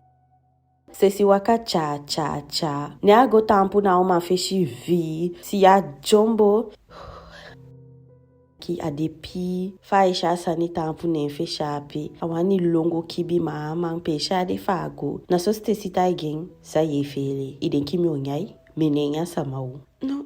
Stacy waka tya tya tya. Ne a go taampu na a uman fesi vii, Siya dyombo. Ki a de pii, fa ai si a sani taampu ne en fesi ape. A wani lon go kibi, ma a á man, peesi a de fu a go. Na so Stacy taigi en, san ye feele? I denki mi o nyan i? Mi ná e nyan sama o. No,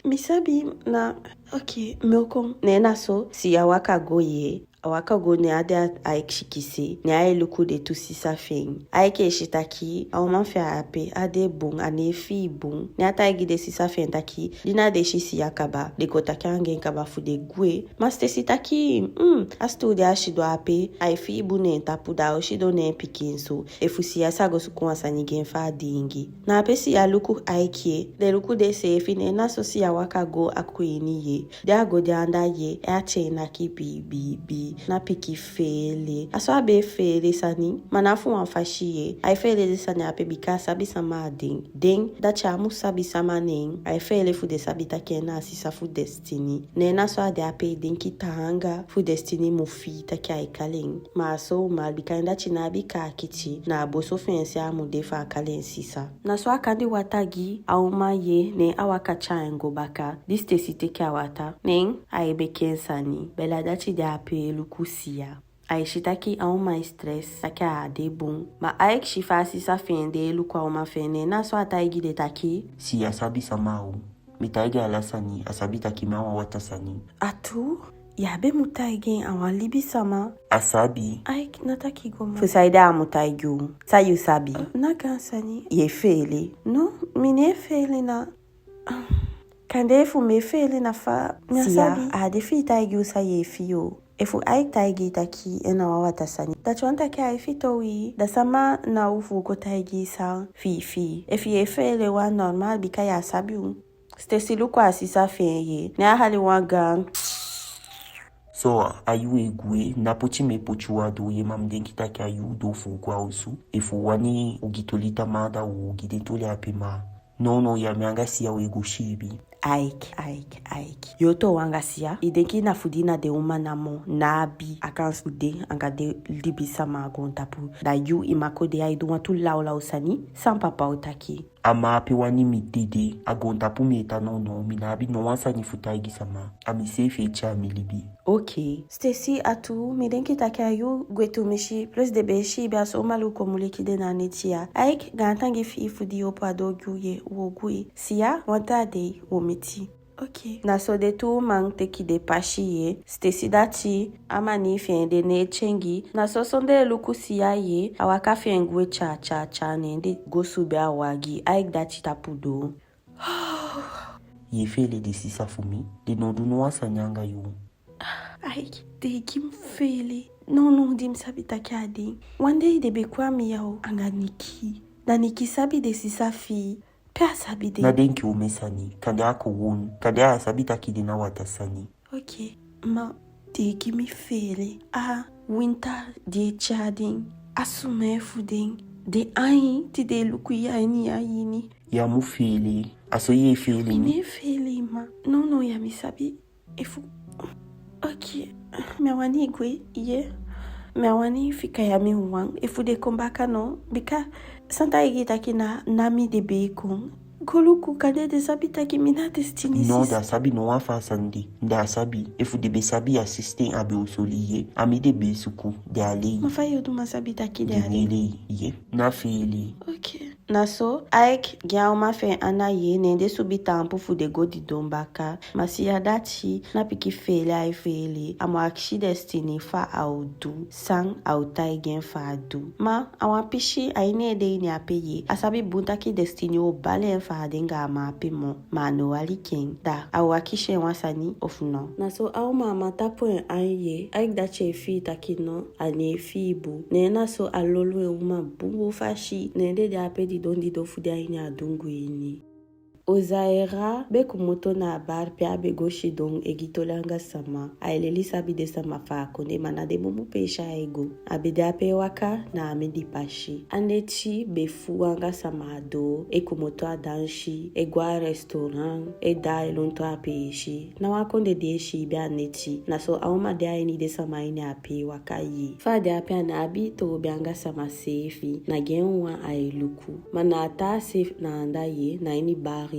mi sabi na, oke, mi o kon. Ne na so Siya waka go ye, a waka go ne a de a Ike sikise, ne ai luku den tu sisa fi en. Ike e si taki a uman fi en ape á de bun, a ná e fii bun. Ne a taigi den sisa fi en taki di na den si Siya kaba, den kon taki anga en kaba fu den gwe. Ma Stacy taki, mm, a sutuu di a sidon ape, ai fii bun ne en tapu, da a o sidon ne en pikinso. Efu Siya sa go suku wan sani gi en fu a diingi. Na ape Siya luku Ike ye, den luku denseefi, ne na so Siya waka go a kwini ye. Di a go de anda ye, a tyai en naki bii bii bii. Na pikin feele. A so a be e feele sani, ma ná fu wan fasi ye. Ai feele den sani ape bika a sabi sama a den. Den, dati á mu sabi sama nen. Ai feele fu den sabi taki en na a sisa fu Destiny. Ne na so a de ape e denki taanga fu Destiny mu fii taki ai kali en. Ma a so uman, bika en dati ná abi kaakiti, na a boso fi en se a mu de fu a kali en sisa. Na so a kandi wataa gi a uman ye, ne a waka tyai en go baka. Di Stacy teke a wataa, ne ai meke en sani. Bela dati de ape e luku Siya. Ai si taki a uman e stress, taki a á de bun. Ma Ike si fa a sisa fi en de e luku a uman fi en, ne na so a taigi den taki: Siya sabi sama o. Mi taigi en ala sani, a sabi taki mi a wan wataa sani. A tuu? Ya be mu taigi en, a wan libisama. A sabi. Ike, ná taki go moo. Fu saide a mu taigi u? San yu sabi? Ná gaan sani. Ye feele? No, mi ná e feele na. Kande efu mi e feele na fa mi á sabi. Siya, a á de fi i taigi u san ye fii o. Efu Ike taigi i taki en na wan wataa sani, dati wani taki ai fitoow i. Da sama na u fu kon taigi i san fi i fii? Efu ye feele, a normaal bika ya sabi u. Stacy luku a sisa fi en ye, ne a hali wan gaan. So, a yuu e gwe, ná poti mi e poti u a doo ye, ma mi denki taki a yuu doo fu u go a osu. Efu u wani ogii toli tamaa, da u o gi den toli ape, ma nownow ya mi anga Siya we go siibi. Ike, Ike, Ike. Yu o toow anga Siya? I denki na fu di na den uman namo ná abi a kansi fu de anga den libisama a goontapu? Da yu i man kon de ya e du wantu lawlaw sani, san papa o taki? A man ape wani mi dede, a goontapu mi e tan nownow, mi ná abi no wan sani fu taigi sama. A miseefi e tyai mi libi. Oke. Stacy, a tuu, mi denki taki a yu gwe tumisi, plus den be e siibi a so, uman luku kon muliki den na a neti ya. Ike, gaantangi fi i fu di i opo a doo gi u ye, u o gwe. Siya, wan taa dei u o miti. Oke. Na so den tu uman teke den pasi ye. Stacy dati, a manii fi en de ná e tyengi. Na so sondee luku Siya ye, a waka fi en gwe tya tya tya, ne den go subi a wagi. Ike dati tapu doo. Ye feele den sisa fu mi? Den ná o du no wan sani anga yu. Ike, den e gi mi feele. Nownow di mi sabi taki a den. Wan dei den be kon a mi ya o, anga Niki. Da Niki sabi den sisa fi i? Pe a sabi den? Ná denki omen sani. Kande a kon won. Kande a sabi taki den na wataa sani. Oke, ma den e gi mi feele. A winta di e tyai den, a sumee fu den, den ain di den e luku i a ini i ain ini. Ya mu feele. A so ye feele mi? Mi ná e feele, ma nownow ya mi sabi. Efu, oke, mi á wani i gwe ye. Mi á wani i fika ya mi wan. Efu den kon baka no, bika san taigi i taki na, na mi den be e kon? Go luku, kande den sabi taki mi na Destiny sisa. No, den á sabi no wan fu a sani de. Den á sabi. Efu den be sabi, a sisten á be o soli ye. A mi den be e suku, den á lei. Ma fa yo du man sabi taki den á lei? Den ná e lei ye. Ná feele. Oke. Na so Ike gi a uman fi en ana ye, ne den subi taampu fu den go didon baka. Ma Siya dati, na pikin feele ai feele. A mu akisi Destiny fa a o du, san a o taigi en fa a du. Ma a wan pisi a ini en ede ini ape ye, a sabi bun taki Destiny o bali en fu á de anga a man ape moo. Ma a ná o aliki en. Da a o akisi en wan sani ofu no? Na so a uman, a man tapu en ain ye, Ike dati e fii taki no, a ná e fii bun. Ne na so a lolo en uman bunbun fasi, ne den de ape didon didon fu den aini a dungu ini. Ozaira be komoto na a bar pe a be go sidon e gi toli anga sama. Ai leli sabi den sama fu a kondee, ma na den bunbun peesi ai go. A be de ape e waka na a mindii pasi. A neti be fuu anga sama a doo, e komoto a dansi, e go a restaurant, e daai lontu a peesi. Ná wan kondee di e siibi a neti. Na so a uman de a ini den sama ini ape e waka ye. Fa a de ape a ná abi toobi anga sama seefi, na gi en wawan ai luku. Ma na a taa se na anda ye, na ini bar ini.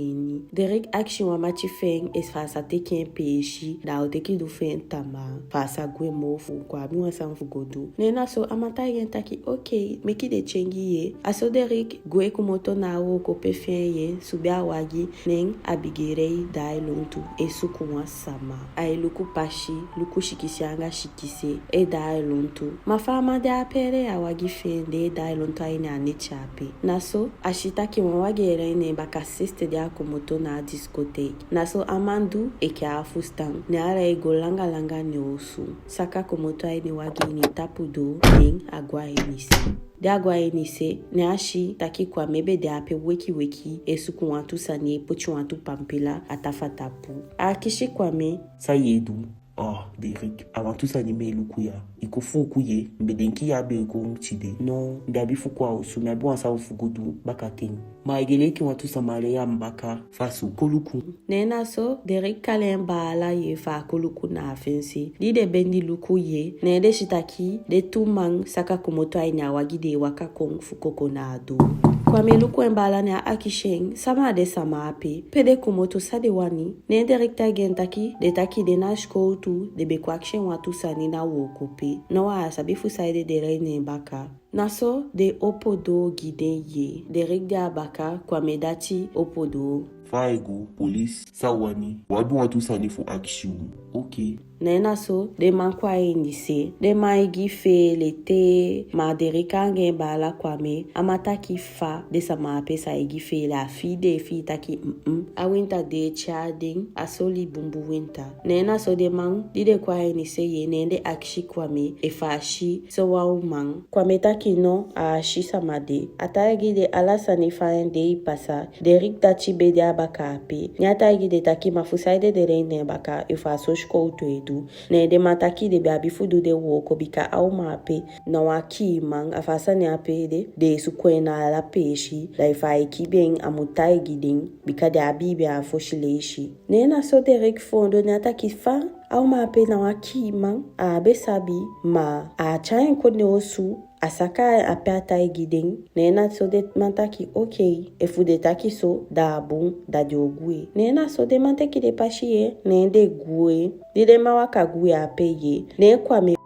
Derek akisi wan mati fi en efu a sa teke en peesi, da a o teke du fi en tamaa, efu a sa gwe moo fu kon abi wan sani fu go du. Ne na so a man taigi en taki, oke, meke den tyengi ye. A so Derek gwe komoto na a wooko pe fi en ye, subi a wagi, ne a bigin lei daai lontu e suku wan sama. Ai luku pasi, luku sikisi anga sikise, e daai lontu. Ma fa a man de ape e lei a wagi fi en, den e daai lontu a ini a neti ape. Na so a si taki wan wagi e lei neen baka sensi di a komoto na a discothèque. Na so a man du enke a á fusutan, ne a lei go langa langa neen osu. Saka komoto a ini wagi ini tapu doo, ne a go a ini se. Di a go a ini se, ne a si taki Kwame be de ape weki weki e suku wantu sani e poti wantu pampila a tafaa tapu. A akisi Kwame: San ye du? Oh, Derek, a wantu sani mi e luku ya. I kon fuuku ye, mi be denki ya be kon tide. No, mi be abi fu kon a osu, mi abi wan sani fu go du bakaten. Ma a e gei enke wantu sama e lei a mi baka, fa so, kon luku. Ne na so Derek kai en baala ye fu a kon luku na a fensee. Di den bendi luku ye, ne den si taki den tu man saka komoto a ini a wagi, den e waka kon fu koko na a doo. Kwame luku en baala, ne a akisi en: Sama a den sama ape? Pe den komoto? San den wani? Ne Derek taigi en taki den taki den na sikowtu, den be kon akisi en wantu sani na wookope. Now a á sabi fu saide den lei en baka. Na so den opo doo gi den ye. Derek de a baka, Kwame dati opo doo. Fa a e go, polisi? San u wani? U abi wantu sani fu akisi u. Oke. Ne na so den man kon a ini se. Den man e gi feele te, ma Derek anga en baala Kwame á man taki fa den sama ape sa e gi feele. A fii den e fii taki mm, a winta de e tyai den, a soli bunbun winta. Ne na so den man di den kon a ini se ye, ne den akisi Kwame efu a si sowan uman. Kwame taki no, a á si sama de. A taigi den ala sani fa en dei pasa. Derek dati be de a baka ape. Ne a taigi den taki ma fu saide den lei en baka efu a so sikowtu e du. Ne den man taki den be abi fu du den wooko, bika a uman ape na wan kiiman. A fu a sani ape de, den e suku en na ala peesi. Da efu a e kibii en, a mu taigi den, bika den á biibi en a fosi leisi. Ne na so Derek foondoo, ne a taki fa a uman ape na wan kiiman, a á be sabi, ma a á tyai en kon ne en osu, a saka en ape, a taigi den. Ne na so den man taki oke, efu den taki so, da a bun, da den o gwe. Ne na so den man teke den pasi ye, ne den gwe. Di den man waka gwe ape ye, ne Kwame: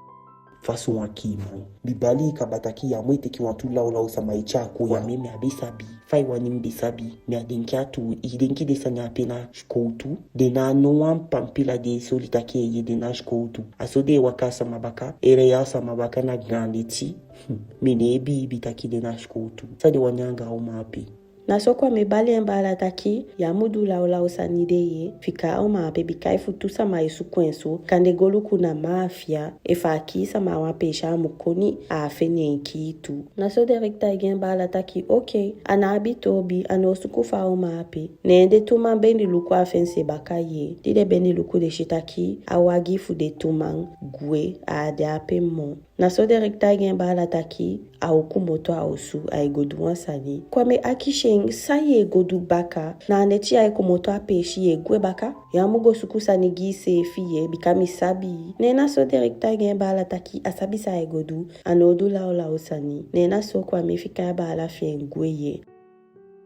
Fa so wan kiiman? Mi bali i kaba taki ya mu e teke wantu lawlaw sama e tyai kon ya. Kwame: Mi á be sabi. Fa i wani mi be sabi? Mi á denki a tuu. I denki den sani ape na sikowtu? Den ná a no wan pampila di e soli taki ye den na sikowtu. A so den e waka a sama baka, e lei a sama baka na gaan leti. Hmm. Mi ne e biibi taki den na sikowtu. San den wani anga a uman ape? Na so Kwame bali en baala taki ya mu du lawlaw sani de ye, fika a uman ape, bika efu tu sama e suku en so, kande go luku na mafia, efu a kii sama a wan peesi a mu koni, a á fende en kii tu. Na so Derek taigi en baala taki oke, a ná abi toobi, a ná o suku fu a uman ape. Ne den tu man bendi luku a fensee baka ye. Di den bendi luku, den si taki a wagi fu den tu man gwe, a á de ape moo. Na so Derek taigi en baala taki a o komoto a osu, a e go du wan sani. Kwame akisi en san ye go du baka? Na a neti ya ye komoto a peesi, ye gwe baka? Ya mu go suku sani gi iseefi ye, bika mi sabi i. Ne na so Derek taigi en baala taki a sabi san a e go du, a ná o du lawlaw sani. Ne na so Kwame fika a baala fi en gwe ye.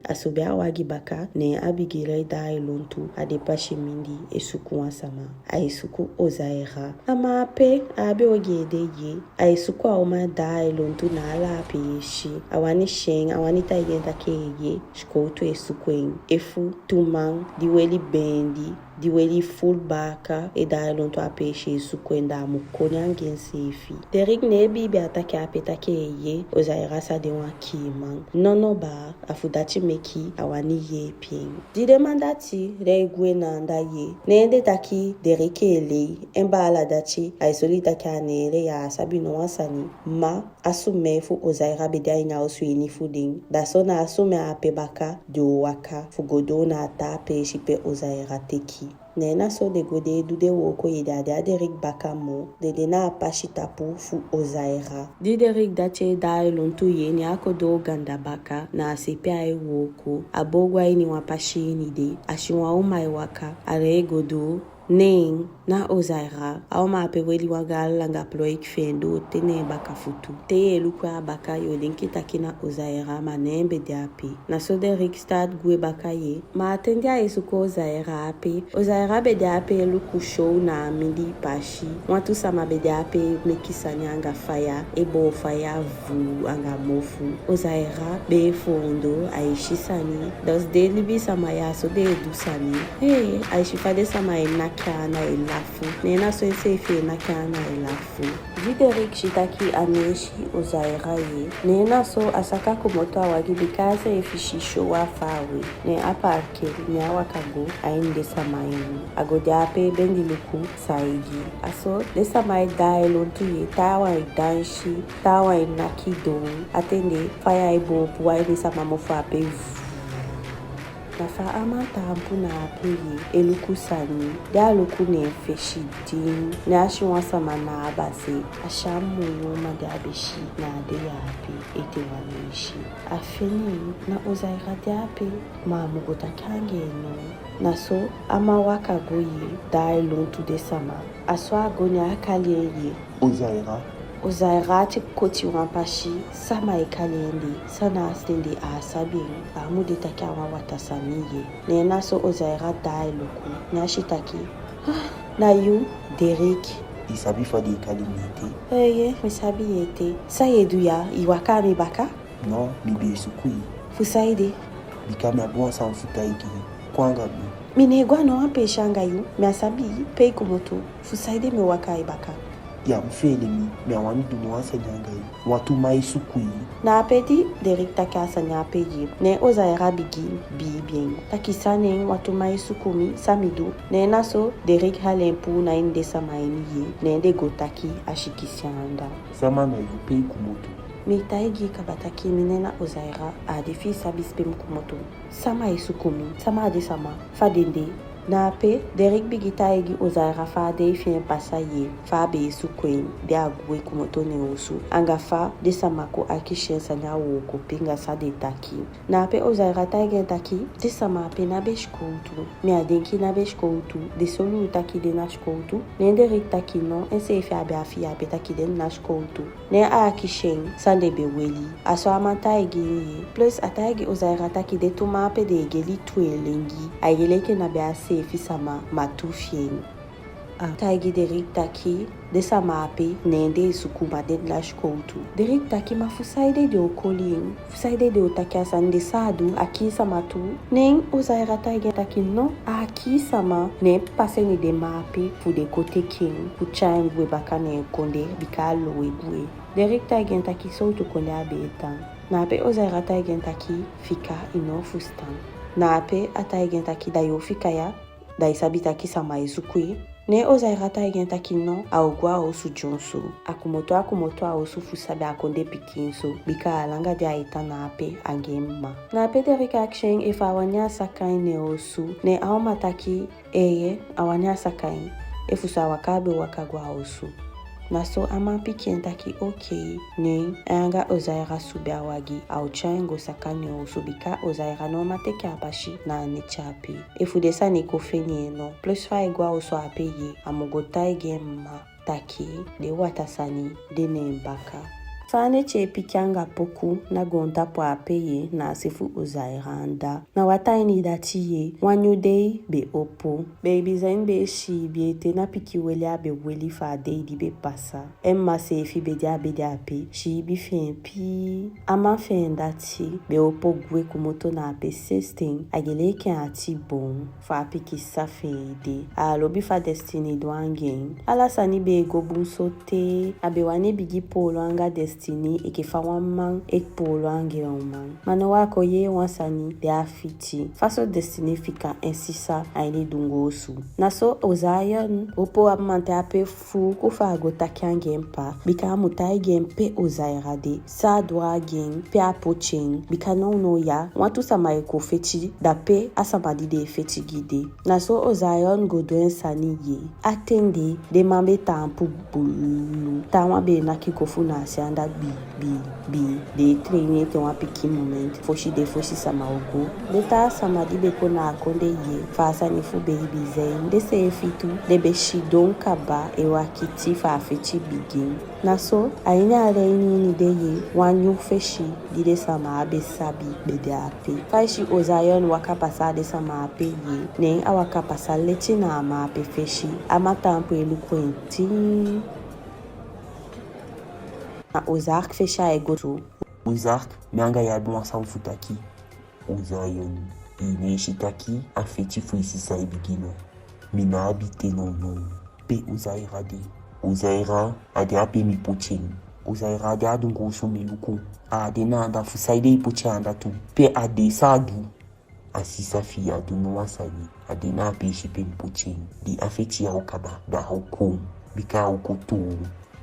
A subi a wagi baka, ne a bigin lei daai lontu a den pasi mindii e suku wan sama. A e suku Ozaira. A man ape á be ogii ede ye. A e suku a uman daai lontu na ala peesi. A wani si en, a wani taigi en taki ye, sikowtu e suku en. Efu tu man di weli beendi, di weli fulu baaka, e daai lontu a peesi e suku en, da a mu koni anga enseefi. Derek ne e biibi a taki ape taki ye, Ozaira sa de wan kiiman. Nono baa, a fu dati meke a wani yeepi en. Di den man dati lei gwe na anda ye, ne den taki Derek e lei. En baala dati, a e soli taki a ná e lei, a á sabi no wan sani. Ma a sumee fu Ozaira be de a ini a osu ini fu den. Da so na a sumee ape baka den o waka fu go doo na a taa peesi pe Ozaira teke. Ne na so den go de e du den wooko ye, den á de a Derek baka moo, den de na a pasi tapu fu Ozaira. Di Derek dati e daai lontu ye, ne a kon doo ganda baka na a se pe a e wooko. A boo go a ini wan pasi ini de, a si wan uman e waka, a lei go doo. Neen na Ozaira. A uman ape weli wan gaan langa ploiki fi en doo te ne en baka futu. Te ye luku a baka yo denki taki na Ozaira, ma neen be de ape. Na so Derek start gwe baka ye. Ma a ten di a e suku Ozaira ape, Ozaira be de ape e luku show na a mindii pasi. Wantu sama be de ape e meki sani anga faya, e boo faya vuu anga mofu. Ozaira be e foondoo, a e si sani. Dus den libisama ya, so den e du sani. Hee, a e si fa den sama e naki ana e lafu. Ne na so enseefi e naki ana e lafu. Di Derek si taki a ná e si Ozaira ye, ne na so a saka komoto a wagi, bika a seefi si show a faawe. Ne a paakeli, ne a waka go a ini den sama ini. A go de ape e bendi luku san e gi. A so den sama e daai lontu ye, taawan e dansi, taawan e naki don. A ten de faya e boo puu a ini sama mofu ape. Na fa a man taampu na ape ye e luku sani, di a luku neen fesi din, ne a si wan sama na a base, a si a muyun uman di a be si na a dei ape ete wan leisi. A feni en, na Ozaira de ape, ma a mu go taki anga en no. Na so a man waka go ye, daai lontu den sama. A so a go ne a kali en ye. Ozaira. Ozaira ati koti wan pasi, sama e kali en de, san na a sten de, a á sabi en, a á mu de taki a wan wataa sani ye. Ne na so Ozaira daai luku, ne a si taki, ah, na yu, Derek. I sabi fa den e kali mi ete? Eeye, mi sabi yu ete. San yu e du ya, i waka a mi baka? No, mi be e suku i. Fu saide? Bika mi abi wan sani fu taigi i. Kon anga mi. Mi ná e go a no wan peesi anga yu, mi á sabi pe i komoto. Fu saide mi o waka a i baka? Ya mu feele mi, mi á wani du no wan sani anga i. Wantu man e suku i. Na ape di Derek taki a sani ape ye, ne Ozaira bigin biibi en. Taki san, neen wantu man e suku mi, san mi du? Ne na so Derek hali en puu na ini den sama ini ye, ne den go taki a sikisi anda. Sama na yu, pe i komoto? Mi taigi i kaba taki mi nen na Ozaira, a á de fi i sabi pe mi komoto. Sama e suku mi, sama a den sama, fa den de? Na ape Derek bigin taigi Ozaira fa a dei fi en pasa ye, fa a be e suku en, di a gwe komoto neen osu, anga fa den sama kon akisi en san a wooko pe anga san den taki. Na ape Ozaira taigi en taki, den sama ape ná be sikowtu. Mi á denki na be sikowtu, den soi u taki den na sikowtu. Ne Derek taki no, enseefi a be abi fi en ape taki den ná sikowtu. Ne a akisi en san den be weli. A so a man taigi en ye. Plus a taigi Ozaira taki den tu man ape den e geli tweelengi. A e geli enke na be a seefi sama, ma tu fi en. A taigi Derek taki den sama ape, neen den e suku, ma den ná sikowtu. Derek taki ma fu saide den o koli en? Fu saide den o taki a sani de? San a du, a kii sama tu? Neen Ozaira taigi en taki no, a á kii sama, neen pasa ini den man ape fu den kon teke en, fu tyai en gwe baka neen kondee, bika a lowe gwe. Derek taigi en taki sowtu kondee a be e tan. Na ape Ozaira taigi en taki fika, i ná o fusutan. Na ape a taigi en taki da yu o fika ya, da i sabi taki sama e suku i. Ne Ozaira taigi en taki no, a o go a osu dyonson. A komoto, a komoto a osu fu sabi a kondee pikinso, bika a langa di a e tan na ape anga en mma. Na ape Derek akisi en efu a wani a saka en neen osu. Ne a uman taki eeye, a wani a saka en. Efuso a waka a be o waka go a osu. Na so a man piki en taki okei. Neen en anga Ozaira subi a wagi, a o tyai en go saka neen osu, bika Ozaira ná o man teke a pasi na a neti ape. Efu den sani kon feni en no, plus fa ai go a osu ape ye, a mu go taigi en mma taki den wataa sani de neen baka. Fa a neti e piki anga poku na goontapu ape ye, na a se fu Ozaira anda. Na wataa ini dati ye, wan nyun dei be opo. Beibi Zain be e siibi ete, na pikin weli a be weli fu a dei di be pasa. En mma seefi be de a bedi ape, siibi fi en pii. A man fi en dati be opo gwe komoto na ape sensi ten, a geli enke en ati boon. Fa a pikin sabi fa en de, a á lobi fa Destiny du anga en. Ala sani be e go bun sote a be wani bigin poolo anga Destiny enke fa wan man e poolo anga en uman. Ma now a kon yee wan sani di á fiti. Fa so Destiny fika en sisa a ini dunguu osu? Na so Ozayon opo a mamanten ape fuuku fu a go taki anga en pa, bika a mu taigi en pe Ozaira de, san a du anga en, pe a poti en, bika nownow ya wantu sama e kon feti, da pe a sama di den e feti gi de? Na so Ozayon go du en sani ye. A ten de, den man be taampu bulu. Taawan be e naki kofu na a se anda gbii, gbii, gbii. Den e treini ete wan pikin momenti fosi den fosi sama o go. Den taa sama di be kon na a kondee ye fu a sani fu Beibi Zain, den seefi tu den be sidon kaba e wakiti fu a feti bigin. Na so a ini a leini ini de ye, wan nyun fesi di den sama á be sabi be de ape. Fa i si Ozayon waka pasa a den sama ape ye, neen a waka pasa leti na a man ape fesi. A man taampu e luku en tin. Na Ozark fesi a e go tu. Ozark, mi anga yu abi wan sani fu taki. Ozayon, i ná e si taki a feti fu i sisa e bigin no? Mi ná abi ten nownow. Pe Ozaira de? Ozaira á de a pe mi poti en. Ozaira á de a dunguu osu mi luku. A á de na anda. Fu saide i poti en anda tu? Pe a de? San a du? A sisa fi i á du no wan sani. A de na a peesi pe mi poti en. Di a feti ya o kaba, da a o kon. Bika a o kon toow.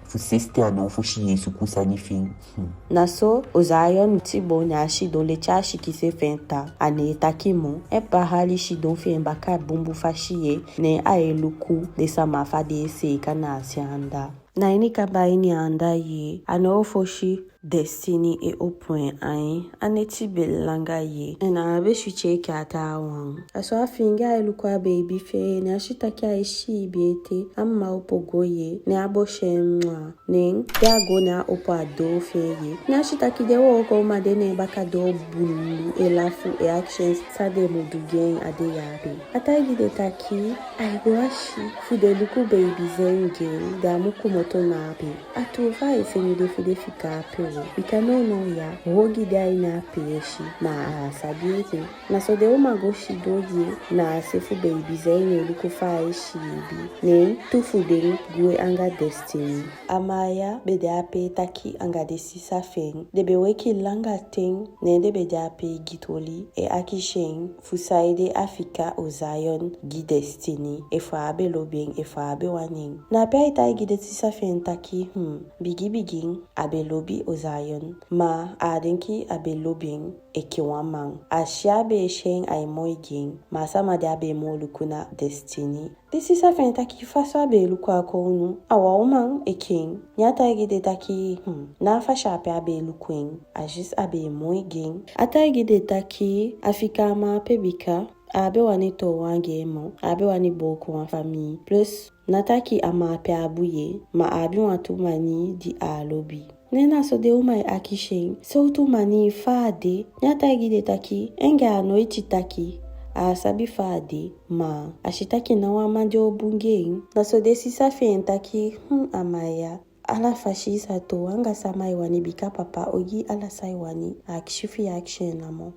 Fu sensi ten a now fosi ye suku sani fi en. Hmm. Na so Ozayon tibon, ne a sidon leti a sikise fi en tan. A ná e taki moo. En papa hali sidon fi en baka bunbun fasi ye, ne ai luku den sama fa den e seeka na a se anda. Na ini kaba ini anda ye, a now fosi Destiny e opo en ain, a neti be langa ye, en a be switi enke a taawan. A so a fiingi ai luku a beibi fi en ye, ne a si taki ai siibi ete, a mma opo go ye, ne a bosi en mwa. Neen di a go, ne a opo a doo fi en ye, ne a si taki den wooko uman de neen baka doo bulu e lafu e akisi en san den mu du gi en a dei ape. A taigi den taki ai go a se fu den luku beibi Zain gi en, den á mu komoto na ape. A tuu fa ai fende den fu den fika ape o, bika nownow ya ogii de a ini a peesi, ma a á sabi ete. Na so den uman go sidon ye na a se fu beibi Zain e luku fa ai siibi. Neen tu fu den gwe anga Destiny. Amaya be de ape e taki anga den sisa fi en. Den be weki langa ten, neen den be de ape e gi toli, e akisi en fu saide a fika Ozayon gi Destiny, efu a be lobi en, efu a be wani en. Na ape ai taigi den sisa fi en taki, hmm, bigi bigin a be lobi Ozayon, ma a á denki a be lobi en enke wan man. A si a be e si en ai moi gi en, ma a sama di a be e moo luku na Destiny. Den sisa fi en taki fa so a be e luku a kownu, a wan uman enke en. Ne a taigi den taki, hmm, na a fasi ape a be e luku en, a juste a be e moi gi en. A taigi den taki a fika a man ape bika a á be wani toow anga en moo, a á be wani booko wan famii. Plus, ná taki a man ape á bun ye, ma a abi wantu manii di a á lobi. Neen na so den uman e akisi en sowtu manii, fa a de. Ne a taigi den taki en gei á noiti taki, a á sabi fa a de, ma a si taki na wan man di o bun gi en. Na so den sisa fi en taki, hmm, Amaya, ala fasi i sa toow anga sama i wani, bika papa o gi i ala san i wani, a akisi fi i akisi en namo.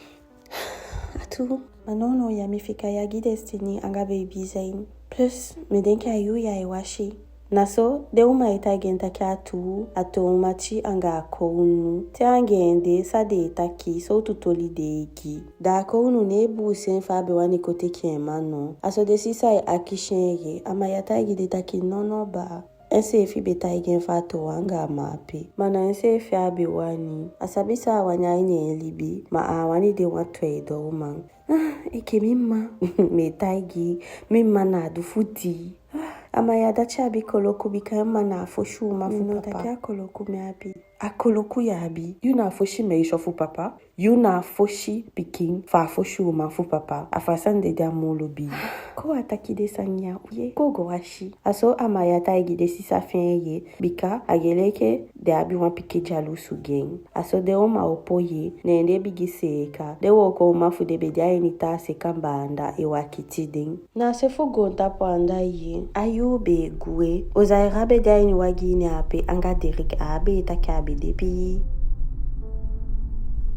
A tuu, ma nownow ya mi fika ya gi Destiny anga beibi Zain. Plus, mi denki a yuu ya e wasi. Na so den uman e taigi en taki a tuu, a toow mati anga a kownu. Te anga en de, san den e taki, sowtu toli den e gi. Da a kownu ná e buuse en fa a be wani kon teke en man no. A so den sisa e akisi en ye, Amaya taigi den taki nono baa. Enseefi be taigi en fu a toow anga a man ape. Ma na enseefi a be wani. A sabi san a wani a ini en libi, ma a á wani de wan tweede uman. Ah, enke mi mma, mi e taigi, mi mma na a du fu dii. Ah, Amaya, dati abi koloku, bika en mma na a fosi uman fu papa. Mi no taki a koloku mi abi. A koloku yu abi. Yu na a fosi meisyo fu papa. Yu na a fosi pikin fu a fosi uman fu papa. A fu a sani de di a moo lobi. Kon u á taki den sani ya, u yee. Kon u go wasi. A so Amaya taigi den sisa fi en ye, bika a gei enke den abi wan pikin dyalusu gi en. A so den uman opo ye, neen den bigin seeka. Den wooko uman fu den be de a ini taa se kamba anda e wakiti den. Na a se fu goontapu anda ye, a yuu be e gwe. Ozaira be de a ini wagi ini ape anga Derek, a á be e taki, a be de pii.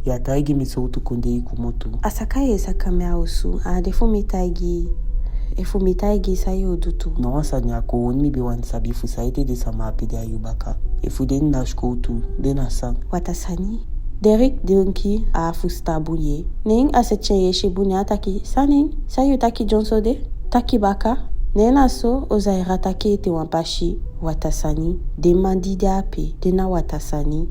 Ya taigi mi sowtu kondee i komoto. A saka ye saka mi a osu, a á de fu mi taigi i. Efu mi taigi i, san yo du tu? Ná wan sani, a kownu mi be wani sabi fu saide den sama ape de a yu baka. Efu den na sikowtu, den na san? Wata sani. Derek denki a á fusutan bun ye. Neen a seti en yesi bun, ne a taki, san neen? San yu taki dyonson de? Taki baka. Neen na so Ozaira taki ete wan pasi, wata sani. Den man di de ape, den na wata sani.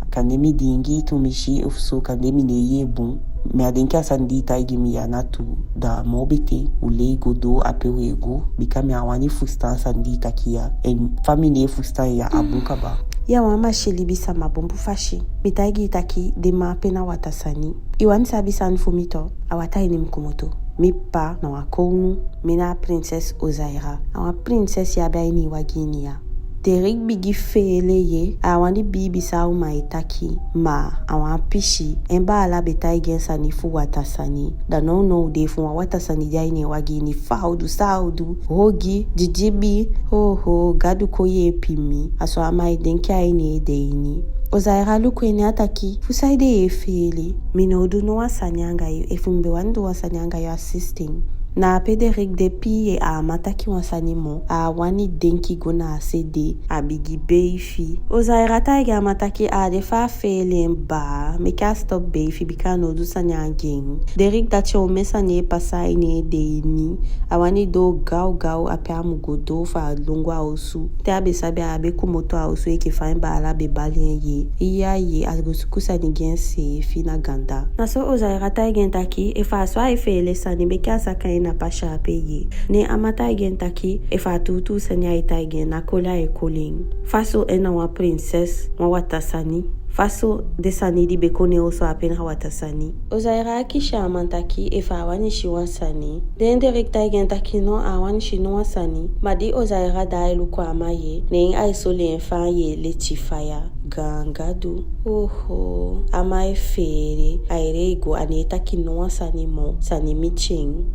Kande mi diingi tumisi ofu so, kande mi ná e yee bun. Mi á denki a sani di i taigi mi ya na tuu. Da moo betee u lei go doo ape we go, bika mi á wani fusutan a sani di i taki ya. En fa mi ná e fusutan ya, a bun kaba. Ya wan masi libisama bunbun fasi. Mi taigi i taki den man ape na wata sani. I wani sabi sani fu mi tu? A wata ini mi komoto. Mi ppa na wan kownu, mi na a prinses Ozaira. A wan prinses i abi a ini i wagi ini ya. Derek bigin feele ye, a á wani biibi san a uman e taki, ma a wan pisi, en baala be taigi en sani fu wata sani. Da nownow de fu wan wata sani de a ini en wagi ini, fa a o du, san a o du, ogii, didibi, hoho, Gadu kon yeepi mi. A so a man e denki a ini en ede ini. Ozaira luku en, ne a taki, fu saide ye feele? Mi ná o du ná wan sani anga yu, efu mi be wani du wan sani anga yu a sisten. Na ape Derek de pii, a á man taki wan sani moo, a á wani denki go na a se de, a bigi beifi. Ozaira taigi a man taki a á de fu a feele en baa, meke a stop beifi bika a ná o du sani anga en. Derek dati, omen sani e pasa a ini en ede ini, a wani doo gawgaw a pe a mu go doo fu a lon go a osu. Te a be sabi, a á be komoto a osu enke fa en baala be bali en ye. Iya ye, a go suku sani gi enseefi na ganda. Na so Ozaira taigi en taki efu a so ai feele sani, meke a saka en na pasi ape ye. Ne a man taigi en taki efu a tuutuu sani ai taigi en, na koli ai koli en. Fa so en na wan prinses, wan wata sani? Fa so den sani di be kon ne en osu ape na wata sani? Ozaira akisi a man taki efu a wani si wan sani. Den Derek taigi en taki no, a á wani si no wan sani. Ma di Ozaira daai luku a man ye, ne ai soi en fa en ye leti faya. Gaan Gadu. Oho, a man e feele, ai lei go, a ná e taki no wan sani moo, sani miti en.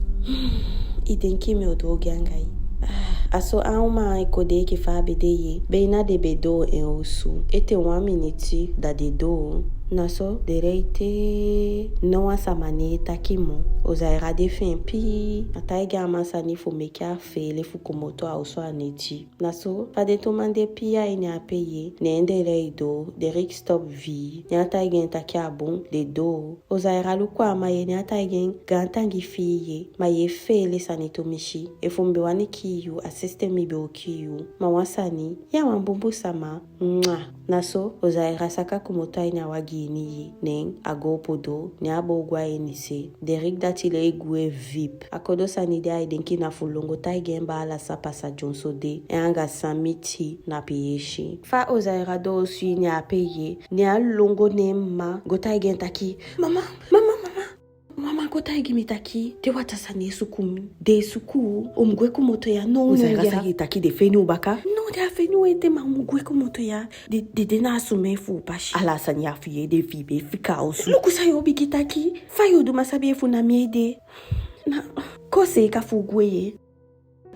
I denki mi o du ogii anga i? Ah, a so a uman e kon de enke fa a be de ye. Beina den be doo en osu. Ete wan miniti da den doo. Na so den lei te, no wan sama ná e taki moo. Ozaira de fi en pii, a taigi a man sani fu meke a feele fu komoto a osu a neti. Na so fa den tu man de pii a ini ape ye, ne den lei doo, Derek stop vii, ne a taigi en taki a bun, den doo. Ozaira luku a man ye, ne a taigi en gaantangi fi i ye, ma ye feele sani tumisi. Efu mi be wani kii yu, a sensi ten mi be o kii yu. Ma wan sani, yu a wan bunbun sama. Mwa. Na so Ozaira saka komoto a ini a wagi ini ye, ne a go opo doo, ne a boo go a ini se. Derek dati lei gwe vip. A kodo sani di ai denki na fu lon go taigi en baala san pasa dyonson de, en anga san miti na peesi. Fa Ozaira doo osu ini ape ye, ne a lon go ne en mma go taigi en taki: Mama, mama, mama. Mama go taigi mi taki den wata sani e suku mi. Den e suku u, u mu gwe komoto ya nownow ya. Ozaira, san ye taki, den feni u baka? No, den á feni u ete, ma u mu gwe komoto ya. Den, den de na a sumee fu u pasi. Ala a sani ya fu ye de fi i be fika a osu. Luku san yo bigin taki. Fa yo du man sabi efu na mi ede? Na, kon seeka fu u gwe ye.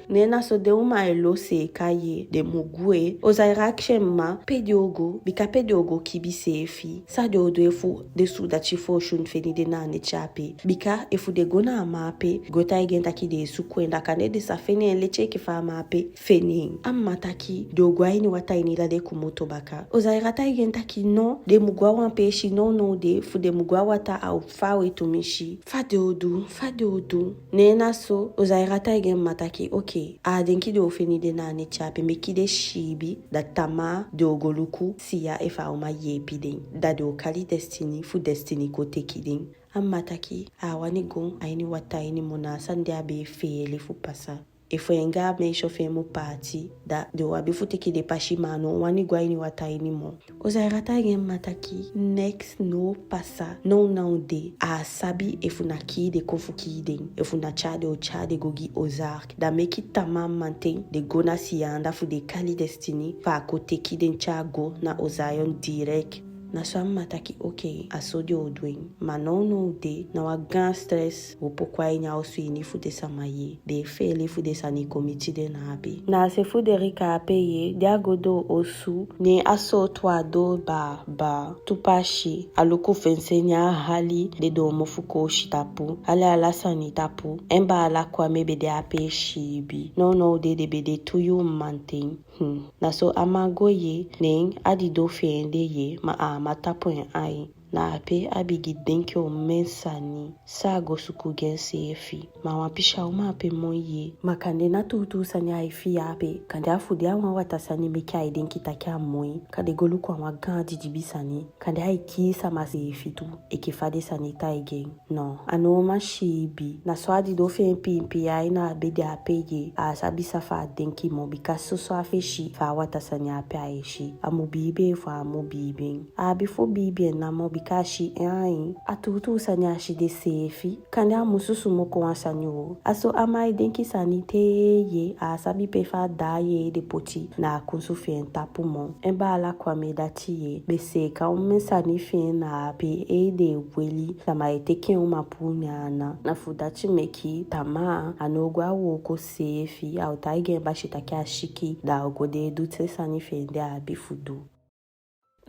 Ne na so den uman e lon seeka ye, den mu gwe. Ozaira akisi en mma pe den o go, bika pe den o go kibi seefi. San den o du efu den suudati fu Osun feni den na a neti ape? Bika efu den go na a man ape go taigi en taki den e suku en, da kande den sa feni en leti enke fa a man ape feni en. A mma taki den o go a ini wata ini da den komoto baka. Ozaira taigi en taki no, den mu go a wan peesi nownow de, fu den mu go a wata a o faawe tumisi. Fa den o du, fa den o du? Ne na so Ozaira taigi en mma taki oke, a á denki den o feni den na a neti ape, meke den siibi, da tamaa den o go luku Siya efu a o man yeepi den. Da den o kali Destiny fu Destiny kon teke den. A mma taki a á wani go a ini wata ini moo, na a sani di a be e feele fu pasa. Efu en anga a meisyo fi en mu paati, da den o abi fu teke den pasi, ma a ná o wani go a ini wata ini moo. Ozaira taigi en mma taki neks ná o pasa nownow de. A á sabi efu na kii den kon fu kii den, efu na tyai den o tyai den go gi Ozark. Da meke tamaa mamanten den go na Siya anda fu den kali Destiny fu a kon teke den tyai go na Ozion direk. Na so a mma taki oke, a so den o du en. Ma nownow de na wan gaan stress u o poko a ini a osu ini fu den sama ye. Den e feele fu den sani kon miti den na ape. Na a se fu Derek ape ye, di a go doo osu, ne a sooto a doo baa baa tu pasi. A luku fensee, ne a hali den doo mofu koosi tapu, hali ala sani tapu. En baala Kwame be de ape e siibi. Nownow de den be de tu yuu mamanten. Hmm. Na so a man go ye, ne a didon fi en de ye, ma a á man tapu en ain. Na ape a bigin denki omen sani san a go suku gi enseefi. Ma wan pisi a uman ape moi ye. Ma kande na tuutuu sani ai fii ape. Kande a fu di a wan wata sani meke ai denki taki a moi. Kande go luku a wan gaan didibi sani. Kande ai kii sama seefi tu, enke fa den sani taigi en. No, a ná o man siibi. Na so a didon fi en piimpiim ain na a bedi ape ye. A á sabi san fu a denki moo, bika soso a fesi fa a wata sani ape ai si. A mu biibi en efu a á mu biibi en. A abi fu biibi en namo, bika a si en ain. A tuutuu sani a si de seefi. Kande a musu sumoko wan sani o. A so a man e denki sani te ye, a á sabi pe fu a daai en ede poti na a kunsu fi en tapu moo. En baala Kwame dati ye, be seeka omen sani fi en na ape, ede e weli, sama e teke en uman puu ne en ana. Na fu dati meke tamaa a ná o go a wooko seefi, a o taigi en basi taki a siki, da a o go de e du te sani fi en di a abi fu du.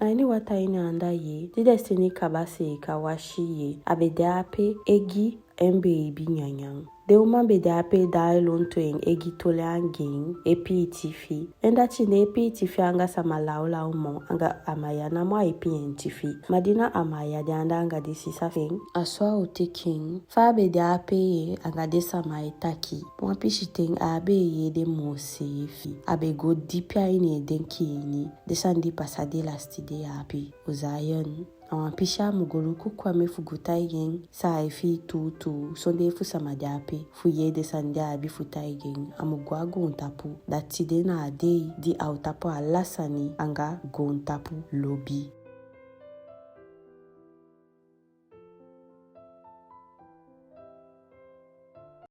A ini wata ini anda ye, di Destiny kaba seeka wasi ye, a be de ape e gi en beibi nyanyan. Den uman be de ape e daai lontu en e gi toli anga en, e pii tifi. En dati ne e pii tifi anga sama lawlaw moo, anga Amaya namo ai pii en tifi. Ma di na Amaya de anda anga den sisa fi en, a so a o teke en. Fa a be de ape anga den sama e taki, wan pisi ten a á be e yee den moo seefi. A be go dipi a ini en denki ini. Den sani di pasa den lasiti dei ape, Ozayon, a wan pisi a mu go luku kwame fu go taigi en san ai fii tuutuu, sondee fu sama de ape fu yee den sani di a abi fu taigi en. A mu go a goontapu. Da tide na a dei di a o tapu ala sani anga goontapu lobi.